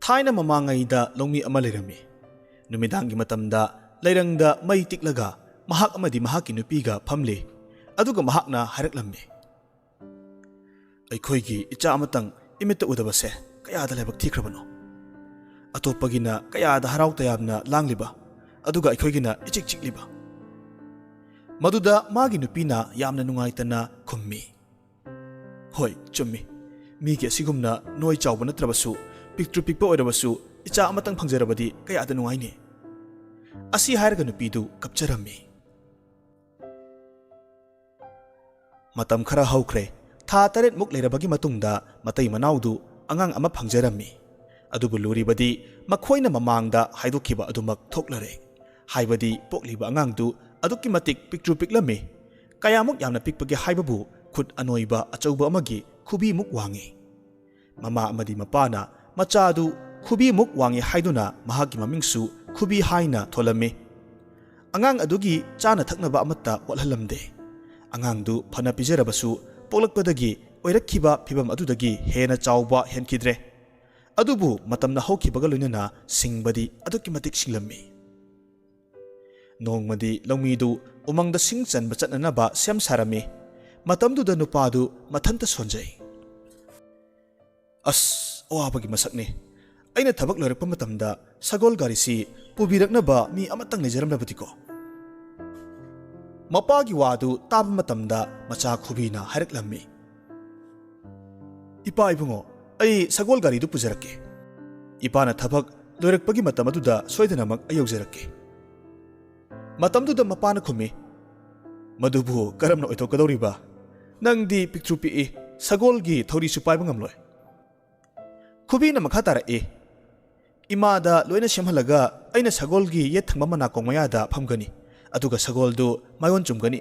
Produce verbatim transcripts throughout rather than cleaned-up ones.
ꯊꯥꯏꯅ ꯃꯃꯥꯡꯉꯩꯗ ꯂꯧꯃꯤ ꯑꯃ ꯂꯩꯔꯝꯃꯤ꯫ ꯅꯨꯃꯤꯗꯥꯡꯒꯤ ꯃꯇꯝꯗ ꯂꯩꯔꯪꯗ ꯃꯩ ꯇꯤꯛꯂꯒ ꯃꯍꯥꯛ ꯑꯃꯗꯤ ꯃꯍꯥꯛꯀꯤ ꯅꯨꯄꯤꯒ ꯐꯝꯂꯤ꯫ ꯑꯗꯨꯒ ꯃꯍꯥꯛꯅ ꯍꯥꯏꯔꯛꯂꯝꯃꯤ, "ꯑꯩꯈꯣꯏꯒꯤ ꯏꯆꯥ ꯑꯃꯇꯪ ꯏꯃꯤꯠꯇ ꯎꯗꯕꯁꯦ ꯀꯌꯥꯗ ꯂꯥꯏꯕꯛ ꯊꯤꯈ꯭ꯔꯕꯅꯣ! ꯑꯇꯣꯞꯄꯒꯤꯅ ꯀꯌꯥꯗ ꯍꯔꯥꯎ ꯇꯌꯥꯝꯅ ꯂꯥꯡꯂꯤꯕ, ꯑꯗꯨꯒ ꯑꯩꯈꯣꯏꯒꯤꯅ ꯏꯆꯤꯛ ꯆꯤꯛꯂꯤꯕ!" ꯃꯗꯨꯗ ꯃꯥꯒꯤ ꯅꯨꯄꯤꯅ ꯌꯥꯝꯅ ꯅꯨꯡꯉꯥꯏꯇꯅ ꯈꯨꯝꯃꯤ, "ꯍꯣꯏ, ꯆꯨꯝꯃꯤ꯫ ꯃꯤꯒꯤ ꯑꯁꯤꯒꯨꯝꯅ ꯅꯣꯏ ꯆꯥꯎꯕ ꯅꯠꯇ꯭ꯔꯕꯁꯨ, ꯄꯤꯛꯇ꯭ꯔꯨ ꯄꯤꯛꯄ ꯑꯣꯏꯔꯕꯁꯨ ꯏꯆꯥ ꯑꯃꯇꯪ ꯐꯪꯖꯔꯕꯗꯤ ꯀꯌꯥꯗ ꯅꯨꯡꯉꯥꯏꯅꯤ!" ꯑꯁꯤ ꯍꯥꯏꯔꯒ ꯅꯨꯄꯤꯗꯨ ꯀꯞꯆꯔꯝꯃꯤ꯫ ꯃꯇꯝ ꯈꯔ ꯍꯧꯈ꯭ꯔꯦ꯫ ꯊꯥ ꯇꯔꯦꯠꯃꯨꯛ ꯂꯩꯔꯕꯒꯤ ꯃꯇꯨꯡꯗ ꯃꯇꯩ ꯃꯅꯥꯎꯗꯨ ꯑꯉꯥꯡ ꯑꯃ ꯐꯪꯖꯔꯝꯃꯤ꯫ ꯑꯗꯨꯕꯨ ꯂꯨꯔꯤꯕꯗꯤ ꯃꯈꯣꯏꯅ ꯃꯃꯥꯡꯗ ꯍꯥꯏꯗꯣꯛꯈꯤꯕ ꯑꯗꯨꯃꯛ ꯊꯣꯛꯂꯔꯦ꯫ ꯍꯥꯏꯕꯗꯤ ꯄꯣꯛꯂꯤꯕ ꯑꯉꯥꯡꯗꯨ ꯑꯗꯨꯛꯀꯤ ꯃꯇꯤꯛ ꯄꯤꯛꯇ꯭ꯔꯨ ꯄꯤꯛꯂꯝꯃꯤ꯫ ꯀꯌꯥꯃꯨꯛ ꯌꯥꯝꯅ ꯄꯤꯛꯄꯒꯦ ꯍꯥꯏꯕꯕꯨ ꯈꯨꯠ ꯑꯅꯣꯏꯕ ꯑꯆꯧꯕ ꯑꯃꯒꯤ ꯈꯨꯕꯤꯃꯨꯛ ꯋꯥꯡꯉꯤ꯫ ꯃꯃꯥ ꯑꯃꯗꯤ ꯃꯄꯥꯅ ꯃꯆꯥꯗꯨ ꯈꯨꯕꯤꯃꯨꯛ ꯋꯥꯡꯉꯤ ꯍꯥꯏꯗꯨꯅ ꯃꯍꯥꯛꯀꯤ ꯃꯃꯤꯡꯁꯨ ꯈꯨꯕꯤ ꯍꯥꯏꯅ ꯊꯣꯜꯂꯝꯃꯤ꯫ ꯑꯉꯥꯡ ꯑꯗꯨꯒꯤ ꯆꯥꯅ ꯊꯛꯅꯕ ꯑꯃꯠꯇ ꯋꯥꯠꯍꯜꯂꯝꯗꯦ꯫ ꯑꯉꯥꯡꯗꯨ ꯐꯅ ꯄꯤꯖꯔꯕꯁꯨ ꯄꯣꯛꯂꯛꯄꯗꯒꯤ ꯑꯣꯏꯔꯛꯈꯤꯕ ꯐꯤꯚꯝ ꯑꯗꯨꯗꯒꯤ ꯍꯦꯟꯅ ꯆꯥꯎꯕ ꯍꯦꯟꯈꯤꯗ꯭ꯔꯦ꯫ ꯑꯗꯨꯕꯨ ꯃꯇꯝꯅ ꯍꯧꯈꯤꯕꯒ ꯂꯣꯏꯅꯅ ꯁꯤꯡꯕꯗꯤ ꯑꯗꯨꯛꯀꯤ ꯃꯇꯤꯛ ꯁꯤꯡꯂꯝꯃꯤ꯫ ꯅꯣꯡꯃꯗꯤ ꯂꯧꯃꯤꯗꯨ ꯎꯃꯪꯗ ꯁꯤꯡ ꯆꯟꯕ ꯆꯠꯅꯅꯕ ꯁꯦꯝ ꯁꯥꯔꯝꯃꯤ꯫ ꯃꯇꯝꯗꯨꯗ ꯅꯨꯄꯥꯗꯨ ꯃꯊꯟꯇ ꯁꯣꯟꯖꯩ꯫ "ꯑꯁ, ꯑꯋꯥꯕꯒꯤ ꯃꯁꯛꯅꯤ꯫ ꯑꯩꯅ ꯊꯕꯛ ꯂꯣꯏꯔꯛꯄ ꯃꯇꯝꯗ ꯁꯒꯣꯜ ꯒꯥꯔꯤꯁꯤ ꯄꯨꯕꯤꯔꯛꯅꯕ ꯃꯤ ꯑꯃꯇꯪ ꯂꯩꯖꯔꯝꯂꯕꯗꯤꯀꯣ!" ꯃꯄꯥꯒꯤ ꯋꯥꯗꯨ ꯇꯥꯕ ꯃꯇꯝꯗ ꯃꯆꯥ ꯈꯨꯕꯤꯅ ꯍꯥꯏꯔꯛꯂꯝꯃꯤ, "ꯏꯄꯥ ꯏꯕꯨꯡꯉꯣ, ꯑꯩ ꯁꯒꯣꯜ ꯒꯥꯔꯤꯗꯨ ꯄꯨꯖꯔꯛꯀꯦ꯫ ꯏꯄꯥꯅ ꯊꯕꯛ ꯂꯣꯏꯔꯛꯄꯒꯤ ꯃꯇꯝ ꯑꯗꯨꯗ ꯁꯣꯏꯗꯅꯃꯛ ꯑꯩ ꯌꯧꯖꯔꯛꯀꯦ꯫" ꯃꯇꯝꯗꯨꯗ ꯃꯄꯥꯅ ꯈꯨꯝꯃꯤ, "ꯃꯗꯨꯕꯨ ꯀꯔꯝꯅ ꯑꯣꯏꯊꯣꯛꯀꯗꯧꯔꯤꯕ? ꯅꯪꯗꯤ ꯄꯤꯛꯇ꯭ꯔꯨ ꯄꯤꯛꯏ, ꯁꯒꯣꯜꯒꯤ ꯊꯧꯔꯤꯁꯨ ꯄꯥꯏꯕ ꯉꯝꯂꯣꯏ꯫" ꯈꯨꯕꯤꯅ ꯃꯈꯥ ꯇꯥꯔꯛꯏ, "ꯏꯃꯥꯗ ꯂꯣꯏꯅ ꯁꯦꯝꯍꯜꯂꯒ ꯑꯩꯅ ꯁꯒꯣꯜꯒꯤ ꯌꯦꯠ ꯊꯪꯕ ꯃꯅꯥꯀꯣꯡ ꯃꯌꯥꯗ ꯐꯝꯒꯅꯤ, ꯑꯗꯨꯒ ꯁꯒꯣꯜꯗꯨ ꯃꯥꯏꯑꯣꯟ ꯆꯨꯝꯒꯅꯤ꯫"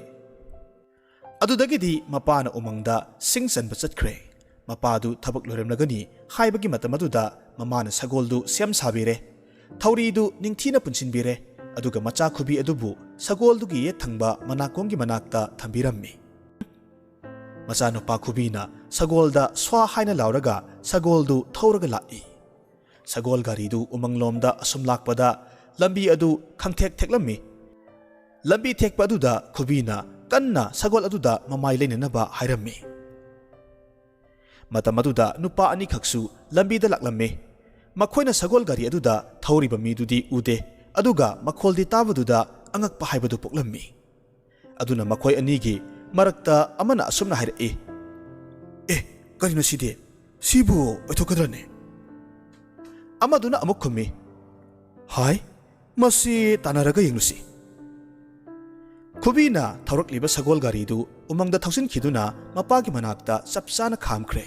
ꯑꯗꯨꯗꯒꯤꯗꯤ ꯃꯄꯥꯅ ꯎꯃꯪꯗ ꯁꯤꯡ ꯆꯟꯕ ꯆꯠꯈ꯭ꯔꯦ꯫ ꯃꯄꯥꯗꯨ ꯊꯕꯛ ꯂꯣꯏꯔꯝꯂꯒꯅꯤ ꯍꯥꯏꯕꯒꯤ ꯃꯇꯝ ꯑꯗꯨꯗ ꯃꯃꯥꯅ ꯁꯒꯣꯜꯗꯨ ꯁꯦꯝ ꯁꯥꯕꯤꯔꯦ꯫ ꯊꯧꯔꯤꯗꯨ ꯅꯤꯡꯊꯤꯅ ꯄꯨꯟꯁꯤꯟꯕꯤꯔꯦ꯫ ꯑꯗꯨꯒ ꯃꯆꯥ ꯈꯨꯕꯤ ꯑꯗꯨꯕꯨ ꯁꯒꯣꯜꯗꯨꯒꯤ ꯌꯦꯠ ꯊꯪꯕ ꯃꯅꯥꯀꯣꯡꯒꯤ ꯃꯅꯥꯛꯇ ꯊꯝꯕꯤꯔꯝꯃꯤ꯫ ꯃꯆꯥꯅꯨꯄꯥ ꯈꯨꯕꯤꯅ ꯁꯒꯣꯜꯗ ꯁ꯭ꯋꯥ ꯍꯥꯏꯅ ꯂꯥꯎꯔꯒ ꯁꯒꯣꯜꯗꯨ ꯊꯧꯔꯒ ꯂꯥꯛꯏ꯫ ꯁꯒꯣꯜ ꯒꯥꯔꯤꯗꯨ ꯎꯃꯪꯂꯣꯝꯗ ꯑꯁꯨꯝ ꯂꯥꯛꯄꯗ ꯂꯝꯕꯤ ꯑꯗꯨ ꯈꯪꯊꯦꯛ ꯊꯦꯛꯂꯝꯃꯤ꯫ ꯂꯝꯕꯤ ꯊꯦꯛꯄ ꯑꯗꯨꯗ ꯈꯨꯕꯤꯅ ꯀꯟꯅ ꯁꯒꯣꯜ ꯑꯗꯨꯗ ꯃꯃꯥꯏ ꯂꯩꯅꯅꯕ ꯍꯥꯏꯔꯝꯃꯤ꯫ ꯃꯇꯝ ꯑꯗꯨꯗ ꯅꯨꯄꯥ ꯑꯅꯤꯈꯛꯁꯨ ꯂꯝꯕꯤꯗ ꯂꯥꯛꯂꯝꯃꯤ꯫ ꯃꯈꯣꯏꯅ ꯁꯒꯣꯜ ꯒꯥꯔꯤ ꯑꯗꯨꯗ ꯊꯧꯔꯤꯕ ꯃꯤꯗꯨꯗꯤ ꯎꯗꯦ, ꯑꯗꯨꯒ ꯃꯈꯣꯜꯗꯤ ꯇꯥꯕꯗꯨꯗ ꯑꯉꯛꯄ ꯍꯥꯏꯕꯗꯨ ꯄꯣꯛꯂꯝꯃꯤ꯫ ꯑꯗꯨꯅ ꯃꯈꯣꯏ ꯑꯅꯤꯒꯤ ꯃꯔꯛꯇ ꯑꯃꯅ ꯑꯁꯨꯝꯅ ꯍꯥꯏꯔꯛꯏ, "ꯑꯦ, ꯀꯔꯤꯅꯣ ꯁꯤꯗꯤ? ꯁꯤꯕꯨ ꯑꯣꯏꯊꯣꯛꯀꯗ꯭ꯔꯅꯦ?" ꯑꯃꯗꯨꯅ ꯑꯃꯨꯛ ꯈꯨꯝꯃꯤ, "ꯍꯥꯏ, ꯃꯁꯤ ꯇꯥꯟꯅꯔꯒ ꯌꯦꯡꯂꯨꯁꯤ꯫" ꯈꯨꯕꯤꯅ ꯊꯧꯔꯛꯂꯤꯕ ꯁꯒꯣꯜ ꯒꯥꯔꯤꯗꯨ ꯎꯃꯪꯗ ꯊꯧꯖꯤꯟꯈꯤꯗꯨꯅ ꯃꯄꯥꯒꯤ ꯃꯅꯥꯛꯇ ꯆꯞ ꯆꯥꯅ ꯈꯥꯝꯈ꯭ꯔꯦ꯫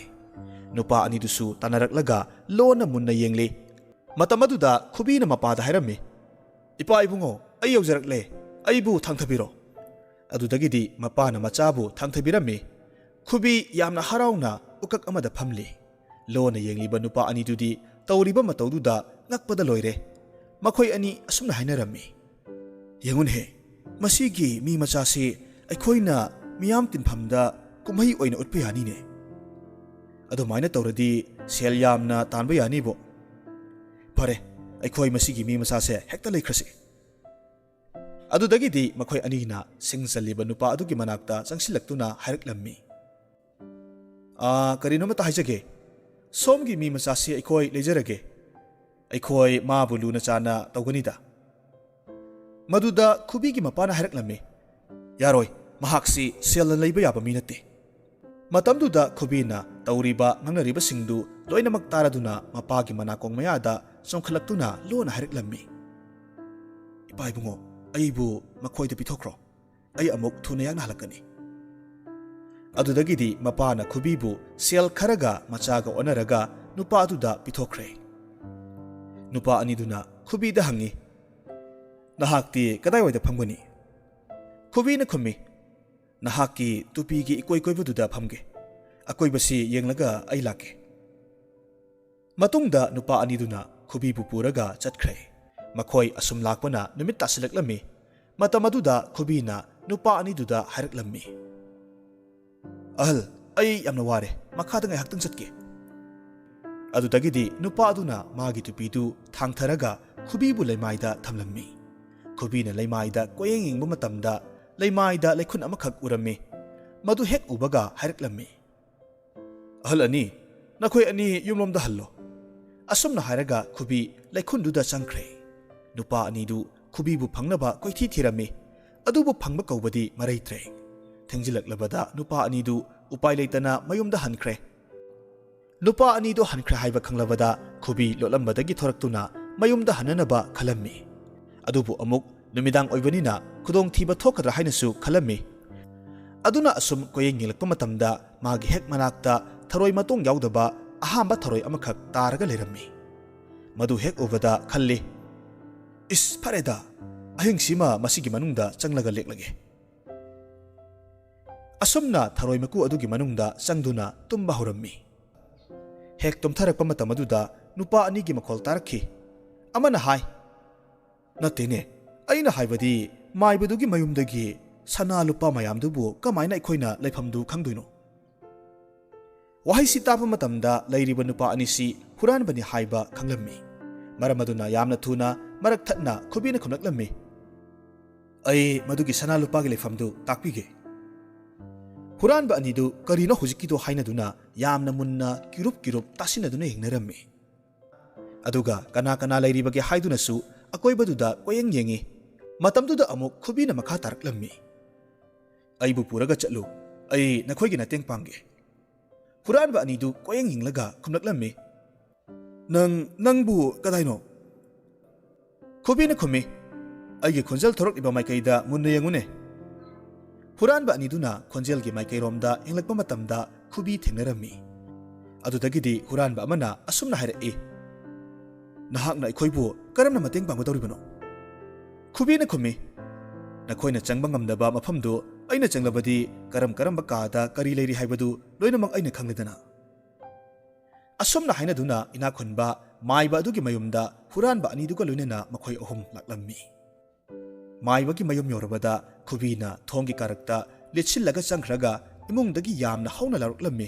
ꯅꯨꯄꯥ ꯑꯅꯤꯗꯨꯁꯨ ꯇꯥꯟꯅꯔꯛꯂꯒ ꯂꯣꯟꯅ ꯃꯨꯟꯅ ꯌꯦꯡꯂꯤ꯫ ꯃꯇꯝ ꯑꯗꯨꯗ ꯈꯨꯕꯤꯅ ꯃꯄꯥꯗ ꯍꯥꯏꯔꯝꯃꯤ, "ꯏꯄꯥ ꯏꯕꯨꯡꯉꯣ, ꯑꯩ ꯌꯧꯖꯔꯛꯂꯦ, ꯑꯩꯕꯨ ꯊꯥꯡꯊꯕꯤꯔꯣ꯫" ꯑꯗꯨꯗꯒꯤꯗꯤ ꯃꯄꯥꯅ ꯃꯆꯥꯕꯨ ꯊꯥꯡꯊꯕꯤꯔꯝꯃꯤ꯫ ꯈꯨꯕꯤ ꯌꯥꯝꯅ ꯍꯔꯥꯎꯅ ꯎꯀꯛ ꯑꯃꯗ ꯐꯝꯂꯤ꯫ ꯂꯣꯟꯅ ꯌꯦꯡꯂꯤꯕ ꯅꯨꯄꯥ ꯑꯅꯤꯗꯨꯗꯤ ꯇꯧꯔꯤꯕ ꯃꯇꯧꯗꯨꯗ ꯉꯛꯄꯗ ꯂꯣꯏꯔꯦ꯫ ꯃꯈꯣꯏ ꯑꯅꯤ ꯑꯁꯨꯝꯅ ꯍꯥꯏꯅꯔꯝꯃꯤ, "ꯌꯦꯡꯉꯨꯅꯦꯍꯦ, ꯃꯁꯤꯒꯤ ꯃꯤ ꯃꯆꯥꯁꯤ ꯑꯩꯈꯣꯏꯅ ꯃꯤꯌꯥꯝ ꯇꯤꯟꯐꯝꯗ ꯀꯨꯝꯍꯩ ꯑꯣꯏꯅ ꯎꯠꯄ ꯌꯥꯅꯤꯅꯦ꯫ ꯑꯗꯨꯃꯥꯏꯅ ꯇꯧꯔꯗꯤ ꯁꯦꯜ ꯌꯥꯝꯅ ꯇꯥꯟꯕ ꯌꯥꯅꯤꯕꯣ꯫ ꯐꯔꯦ, ꯑꯩꯈꯣꯏ ꯃꯁꯤꯒꯤ ꯃꯤ ꯃꯆꯥꯁꯦ ꯍꯦꯛꯇ ꯂꯩꯈ꯭ꯔꯁꯤ꯫" ꯑꯗꯨꯗꯒꯤꯗꯤ ꯃꯈꯣꯏ ꯑꯅꯤꯅ ꯁꯤꯡ ꯆꯜꯂꯤꯕ ꯅꯨꯄꯥ ꯑꯗꯨꯒꯤ ꯃꯅꯥꯛꯇ ꯆꯪꯁꯤꯜꯂꯛꯇꯨꯅ ꯍꯥꯏꯔꯛꯂꯝꯃꯤ, "ꯑꯥ, ꯀꯔꯤꯅꯣꯃꯇ ꯍꯥꯏꯖꯒꯦ꯫ ꯁꯣꯝꯒꯤ ꯃꯤ ꯃꯆꯥꯁꯤ ꯑꯩꯈꯣꯏ ꯂꯩꯖꯔꯒꯦ꯫ ꯑꯩꯈꯣꯏ ꯃꯥꯕꯨ ꯂꯨꯅ ꯆꯥꯟꯅ ꯇꯧꯒꯅꯤꯗ꯫" ꯃꯗꯨꯗ ꯈꯨꯕꯤꯒꯤ ꯃꯄꯥꯅ ꯍꯥꯏꯔꯛꯂꯝꯃꯤ, "ꯌꯥꯔꯣꯏ, ꯃꯍꯥꯛꯁꯤ ꯁꯦꯜꯅ ꯂꯩꯕ ꯌꯥꯕ ꯃꯤ ꯅꯠꯇꯦ꯫" ꯃꯇꯝꯗꯨꯗ ꯈꯨꯕꯤꯅ ꯇꯧꯔꯤꯕ ꯉꯥꯡꯅꯔꯤꯕꯁꯤꯡꯗꯨ ꯂꯣꯏꯅꯃꯛ ꯇꯥꯔꯗꯨꯅ ꯃꯄꯥꯒꯤ ꯃꯅꯥꯀꯣꯡ ꯃꯌꯥꯗ ꯆꯣꯡꯈꯠꯂꯛꯇꯨꯅ ꯂꯣꯟꯅ ꯍꯥꯏꯔꯛꯂꯝꯃꯤ, "ꯏꯄꯥ ꯏꯕꯨꯡꯉꯣ, ꯑꯩꯕꯨ ꯃꯈꯣꯏꯗ ꯄꯤꯊꯣꯛꯈ꯭ꯔꯣ꯫ ꯑꯩ ꯑꯃꯨꯛ ꯊꯨꯅ ꯌꯥꯡꯅ ꯍꯜꯂꯛꯀꯅꯤ꯫" ꯑꯗꯨꯗꯒꯤꯗꯤ ꯃꯄꯥꯅ ꯈꯨꯕꯤꯕꯨ ꯁꯦꯜ ꯈꯔꯒ ꯃꯆꯥꯒ ꯑꯣꯟꯅꯔꯒ ꯅꯨꯄꯥ ꯑꯗꯨꯗ ꯄꯤꯊꯣꯛꯈ꯭ꯔꯦ꯫ ꯅꯨꯄꯥ ꯑꯅꯤꯗꯨꯅ ꯈꯨꯕꯤꯗ ꯍꯪꯉꯤ, "ꯅꯍꯥꯛꯇꯤ ꯀꯗꯥꯏꯋꯥꯏꯗ ꯐꯝꯒꯅꯤ?" ꯈꯨꯕꯤꯅ ꯈꯨꯝꯃꯤ, "ꯅꯍꯥꯛꯀꯤ ꯇꯨꯄꯤꯒꯤ ꯏꯀꯣꯏ ꯀꯣꯏꯕꯗꯨꯗ ꯐꯝꯒꯦ꯫ ꯑꯀꯣꯏꯕꯁꯤ ꯌꯦꯡꯂꯒ ꯑꯩ ꯂꯥꯛꯀꯦ꯫" ꯃꯇꯨꯡꯗ ꯅꯨꯄꯥ ꯑꯅꯤꯗꯨꯅ ꯈꯨꯕꯤꯕꯨ ꯄꯨꯔꯒ ꯆꯠꯈ꯭ꯔꯦ꯫ ꯃꯈꯣꯏ ꯑꯁꯨꯝ ꯂꯥꯛꯄꯅ ꯅꯨꯃꯤꯠ ꯇꯥꯁꯤꯜꯂꯛꯂꯝꯃꯤ꯫ ꯃꯇꯝ ꯑꯗꯨꯗ ꯈꯨꯕꯤꯅ ꯅꯨꯄꯥ ꯑꯅꯤꯗꯨꯗ ꯍꯥꯏꯔꯛꯂꯝꯃꯤ, "ꯑꯍꯜ, ꯑꯩ ꯌꯥꯝꯅ ꯋꯥꯔꯦ, ꯃꯈꯥꯗ ꯉꯥꯏꯍꯥꯛꯇꯪ ꯆꯠꯀꯦ꯫" ꯑꯗꯨꯗꯒꯤꯗꯤ ꯅꯨꯄꯥ ꯑꯗꯨꯅ ꯃꯥꯒꯤ ꯇꯨꯄꯤꯗꯨ ꯊꯥꯡꯊꯔꯒ ꯈꯨꯕꯤꯕꯨ ꯂꯩꯃꯥꯏꯗ ꯊꯝꯂꯝꯃꯤ꯫ ꯈꯨꯕꯤꯅ ꯂꯩꯃꯥꯏꯗ ꯀꯣꯌꯦꯡ ꯌꯦꯡꯕ ꯃꯇꯝꯗ ꯂꯩꯃꯥꯏꯗ ꯂꯩꯈꯨꯟ ꯑꯃꯈꯛ ꯎꯔꯝꯃꯤ꯫ ꯃꯗꯨ ꯍꯦꯛ ꯎꯕꯒ ꯍꯥꯏꯔꯛꯂꯝꯃꯤ, "ꯑꯍꯜ ꯑꯅꯤ, ꯅꯈꯣꯏ ꯑꯅꯤ ꯌꯨꯝꯂꯣꯝꯗ ꯍꯜꯂꯣ"꯫ ꯑꯁꯨꯝꯅ ꯍꯥꯏꯔꯒ ꯈꯨꯕꯤ ꯂꯩꯈꯨꯟꯗꯨꯗ ꯆꯪꯈ꯭ꯔꯦ꯫ ꯅꯨꯄꯥ ꯑꯅꯤꯗꯨ ꯈꯨꯕꯤꯕꯨ ꯐꯪꯅꯕ ꯀꯣꯏꯊꯤ ꯊꯤꯔꯝꯃꯤ꯫ ꯑꯗꯨꯕꯨ ꯐꯪꯕ ꯀꯧꯕꯗꯤ ꯃꯔꯩꯇ꯭ꯔꯦ꯫ ꯊꯦꯡꯖꯤꯜꯂꯛꯂꯕꯗ ꯅꯨꯄꯥ ꯑꯅꯤꯗꯨ ꯎꯄꯥꯏ ꯂꯩꯇꯅ ꯃꯌꯨꯝꯗ ꯍꯟꯈ꯭ꯔꯦ꯫ ꯅꯨꯄꯥ ꯑꯅꯤꯗꯨ ꯍꯟꯈ꯭ꯔꯦ ꯍꯥꯏꯕ ꯈꯪꯂꯕꯗ ꯈꯨꯕꯤ ꯂꯣꯠꯂꯝꯕꯗꯒꯤ ꯊꯣꯔꯛꯇꯨꯅ ꯃꯌꯨꯝꯗ ꯍꯟꯅꯅꯕ ꯈꯜꯂꯝꯃꯤ꯫ ꯑꯗꯨꯕꯨ ꯑꯃꯨꯛ ꯅꯨꯃꯤꯗꯥꯡ ꯑꯣꯏꯕꯅꯤꯅ ꯈꯨꯗꯣꯡꯊꯤꯕ ꯊꯣꯛꯀꯗ꯭ꯔꯥ ꯍꯥꯏꯅꯁꯨ ꯈꯜꯂꯝꯃꯤ꯫ ꯑꯗꯨꯅ ꯑꯁꯨꯝ ꯀꯣꯌꯦꯡ ꯌꯦꯡꯂꯛꯄ ꯃꯇꯝꯗ ꯃꯥꯒꯤ ꯍꯦꯛ ꯃꯅꯥꯛꯇ ꯊꯔꯣꯏ ꯃꯇꯣꯡ ꯌꯥꯎꯗꯕ ꯑꯍꯥꯝꯕ ꯊꯔꯣꯏ ꯑꯃꯈꯛ ꯇꯥꯔꯒ ꯂꯩꯔꯝꯃꯤ꯫ ꯃꯗꯨ ꯍꯦꯛ ꯎꯕꯗ ꯈꯜꯂꯤ, "ꯏꯁ, ꯐꯔꯦꯗ, ꯑꯍꯤꯡꯁꯤꯃ ꯃꯁꯤꯒꯤ ꯃꯅꯨꯡꯗ ꯆꯪꯂꯒ ꯂꯦꯛꯂꯒꯦ"꯫ ꯑꯁꯨꯝꯅ ꯊꯔꯣꯏ ꯃꯀꯨ ꯑꯗꯨꯒꯤ ꯃꯅꯨꯡꯗ ꯆꯪꯗꯨꯅ ꯇꯨꯝꯕ ꯍꯧꯔꯝꯃꯤ꯫ ꯍꯦꯛ ꯇꯨꯝꯊꯔꯛꯄ ꯃꯇꯝ ꯑꯗꯨꯗ ꯅꯨꯄꯥ ꯑꯅꯤꯒꯤ ꯃꯈꯣꯜ ꯇꯥꯔꯛꯈꯤ꯫ ꯑꯃꯅ ꯍꯥꯏ, "ꯅꯠꯇꯦꯅꯦ, ꯑꯩꯅ ꯍꯥꯏꯕꯗꯤ ꯃꯥꯏꯕꯗꯨꯒꯤ ꯃꯌꯨꯝꯗꯒꯤ ꯁꯅꯥ ꯂꯨꯄꯥ ꯃꯌꯥꯝꯗꯨꯕꯨ ꯀꯃꯥꯏꯅ ꯑꯩꯈꯣꯏꯅ ꯂꯩꯐꯝꯗꯨ ꯈꯪꯗꯣꯏꯅꯣ?" ꯋꯥꯍꯩꯁꯤ ꯇꯥꯕ ꯃꯇꯝꯗ ꯂꯩꯔꯤꯕ ꯅꯨꯄꯥ ꯑꯅꯤꯁꯤ ꯍꯨꯔꯥꯟꯕꯅꯤ ꯍꯥꯏꯕ ꯈꯪꯂꯝꯃꯤ꯫ ꯃꯔꯝ ꯑꯗꯨꯅ ꯌꯥꯝꯅ ꯊꯨꯅ ꯃꯔꯛ ꯊꯠꯅ ꯈꯨꯕꯤꯅ ꯈꯨꯝꯂꯛꯂꯝꯃꯤ, "ꯑꯩ ꯃꯗꯨꯒꯤ ꯁꯅꯥ ꯂꯨꯄꯥꯒꯤ ꯂꯩꯐꯝꯗꯨ ꯇꯥꯛꯄꯤꯒꯦ"꯫ ꯍꯨꯔꯥꯟꯕ ꯑꯅꯤꯗꯨ ꯀꯔꯤꯅꯣ ꯍꯧꯖꯤꯛꯀꯤꯗꯣ ꯍꯥꯏꯅꯗꯨꯅ ꯌꯥꯝꯅ ꯃꯨꯟꯅ ꯀꯤꯔꯨꯞ ꯀꯤꯔꯨꯞ ꯇꯥꯁꯤꯟꯅꯗꯨꯅ ꯌꯦꯡꯅꯔꯝꯃꯤ꯫ ꯑꯗꯨꯒ ꯀꯅꯥ ꯀꯅꯥ ꯂꯩꯔꯤꯕꯒꯦ ꯍꯥꯏꯗꯨꯅꯁꯨ ꯑꯀꯣꯏꯕꯗꯨꯗ ꯀꯣꯌꯦꯡ ꯌꯦꯡꯉꯤ꯫ ꯃꯇꯝꯗꯨꯗ ꯑꯃꯨꯛ ꯈꯨꯕꯤꯅ ꯃꯈꯥ ꯇꯥꯔꯛꯂꯝꯃꯤ, "ꯑꯩꯕꯨ ꯄꯨꯔꯒ ꯆꯠꯂꯨ, ꯑꯩ ꯅꯈꯣꯏꯒꯤ ꯃꯇꯦꯡ ꯄꯥꯡꯒꯦ"꯫ ꯍꯨꯔꯥꯟꯕ ꯑꯅꯤꯗꯨ ꯀꯣꯌꯦꯡ ꯌꯦꯡꯂꯒ ꯈꯨꯝꯂꯛꯂꯝꯃꯤ, "ꯅꯪ, ꯅꯪꯕꯨ ꯀꯗꯥꯏꯅꯣ?" ꯈꯨꯕꯤꯅ ꯈꯨꯝꯃꯤ, "ꯑꯩꯒꯤ ꯈꯣꯟꯖꯦꯜ ꯊꯣꯔꯛꯂꯤꯕ ꯃꯥꯏꯀꯩꯗ ꯃꯨꯟꯅ ꯌꯦꯡꯉꯨꯅꯦ"꯫ ꯍꯨꯔꯥꯟꯕ ꯑꯅꯤꯗꯨꯅ ꯈꯣꯟꯖꯦꯜꯒꯤ ꯃꯥꯏꯀꯩꯔꯣꯝꯗ ꯌꯦꯡꯂꯛꯄ ꯃꯇꯝꯗ ꯈꯨꯕꯤ ꯊꯦꯡꯅꯔꯝꯃꯤ꯫ ꯑꯗꯨꯗꯒꯤꯗꯤ ꯍꯨꯔꯥꯟꯕ ꯑꯃꯅ ꯑꯁꯨꯝꯅ ꯍꯥꯏꯔꯛꯏ, "ꯅꯍꯥꯛꯅ ꯑꯩꯈꯣꯏꯕꯨ ꯀꯔꯝꯅ ꯃꯇꯦꯡ ꯄꯥꯡꯒꯗꯧꯔꯤꯕꯅꯣ?" ꯈꯨꯕꯤꯅ ꯈꯨꯝꯃꯤ, "ꯅꯈꯣꯏꯅ ꯆꯪꯕ ꯉꯝꯗꯕ ꯃꯐꯝꯗꯨ ꯑꯩꯅ ꯆꯪꯂꯕꯗꯤ ꯀꯔꯝ ꯀꯔꯝꯕ ꯀꯥꯗ ꯀꯔꯤ ꯂꯩꯔꯤ ꯍꯥꯏꯕꯗꯨ ꯂꯣꯏꯅꯃꯛ ꯑꯩꯅ ꯈꯪꯂꯦꯗꯅ"꯫ ꯑꯁꯨꯝꯅ ꯍꯥꯏꯅꯗꯨꯅ ꯏꯅꯥꯛ ꯈꯨꯟꯕ ꯃꯥꯏꯕ ꯑꯗꯨꯒꯤ ꯃꯌꯨꯝꯗ ꯍꯨꯔꯥꯟꯕ ꯑꯅꯤꯗꯨꯒ ꯂꯣꯏꯅꯅ ꯃꯈꯣꯏ ꯑꯍꯨꯝ ꯂꯥꯛꯂꯝꯃꯤ꯫ ꯃꯥꯏꯕꯒꯤ ꯃꯌꯨꯝ ꯌꯧꯔꯕꯗ ꯈꯨꯕꯤꯅ ꯊꯣꯡꯒꯤ ꯀꯥꯔꯛꯇ ꯂꯤꯠꯁꯤꯜꯂꯒ ꯆꯪꯈ꯭ꯔꯒ ꯏꯃꯨꯡꯗꯒꯤ ꯌꯥꯝꯅ ꯍꯧꯅ ꯂꯥꯎꯔꯛꯂꯝꯃꯤ,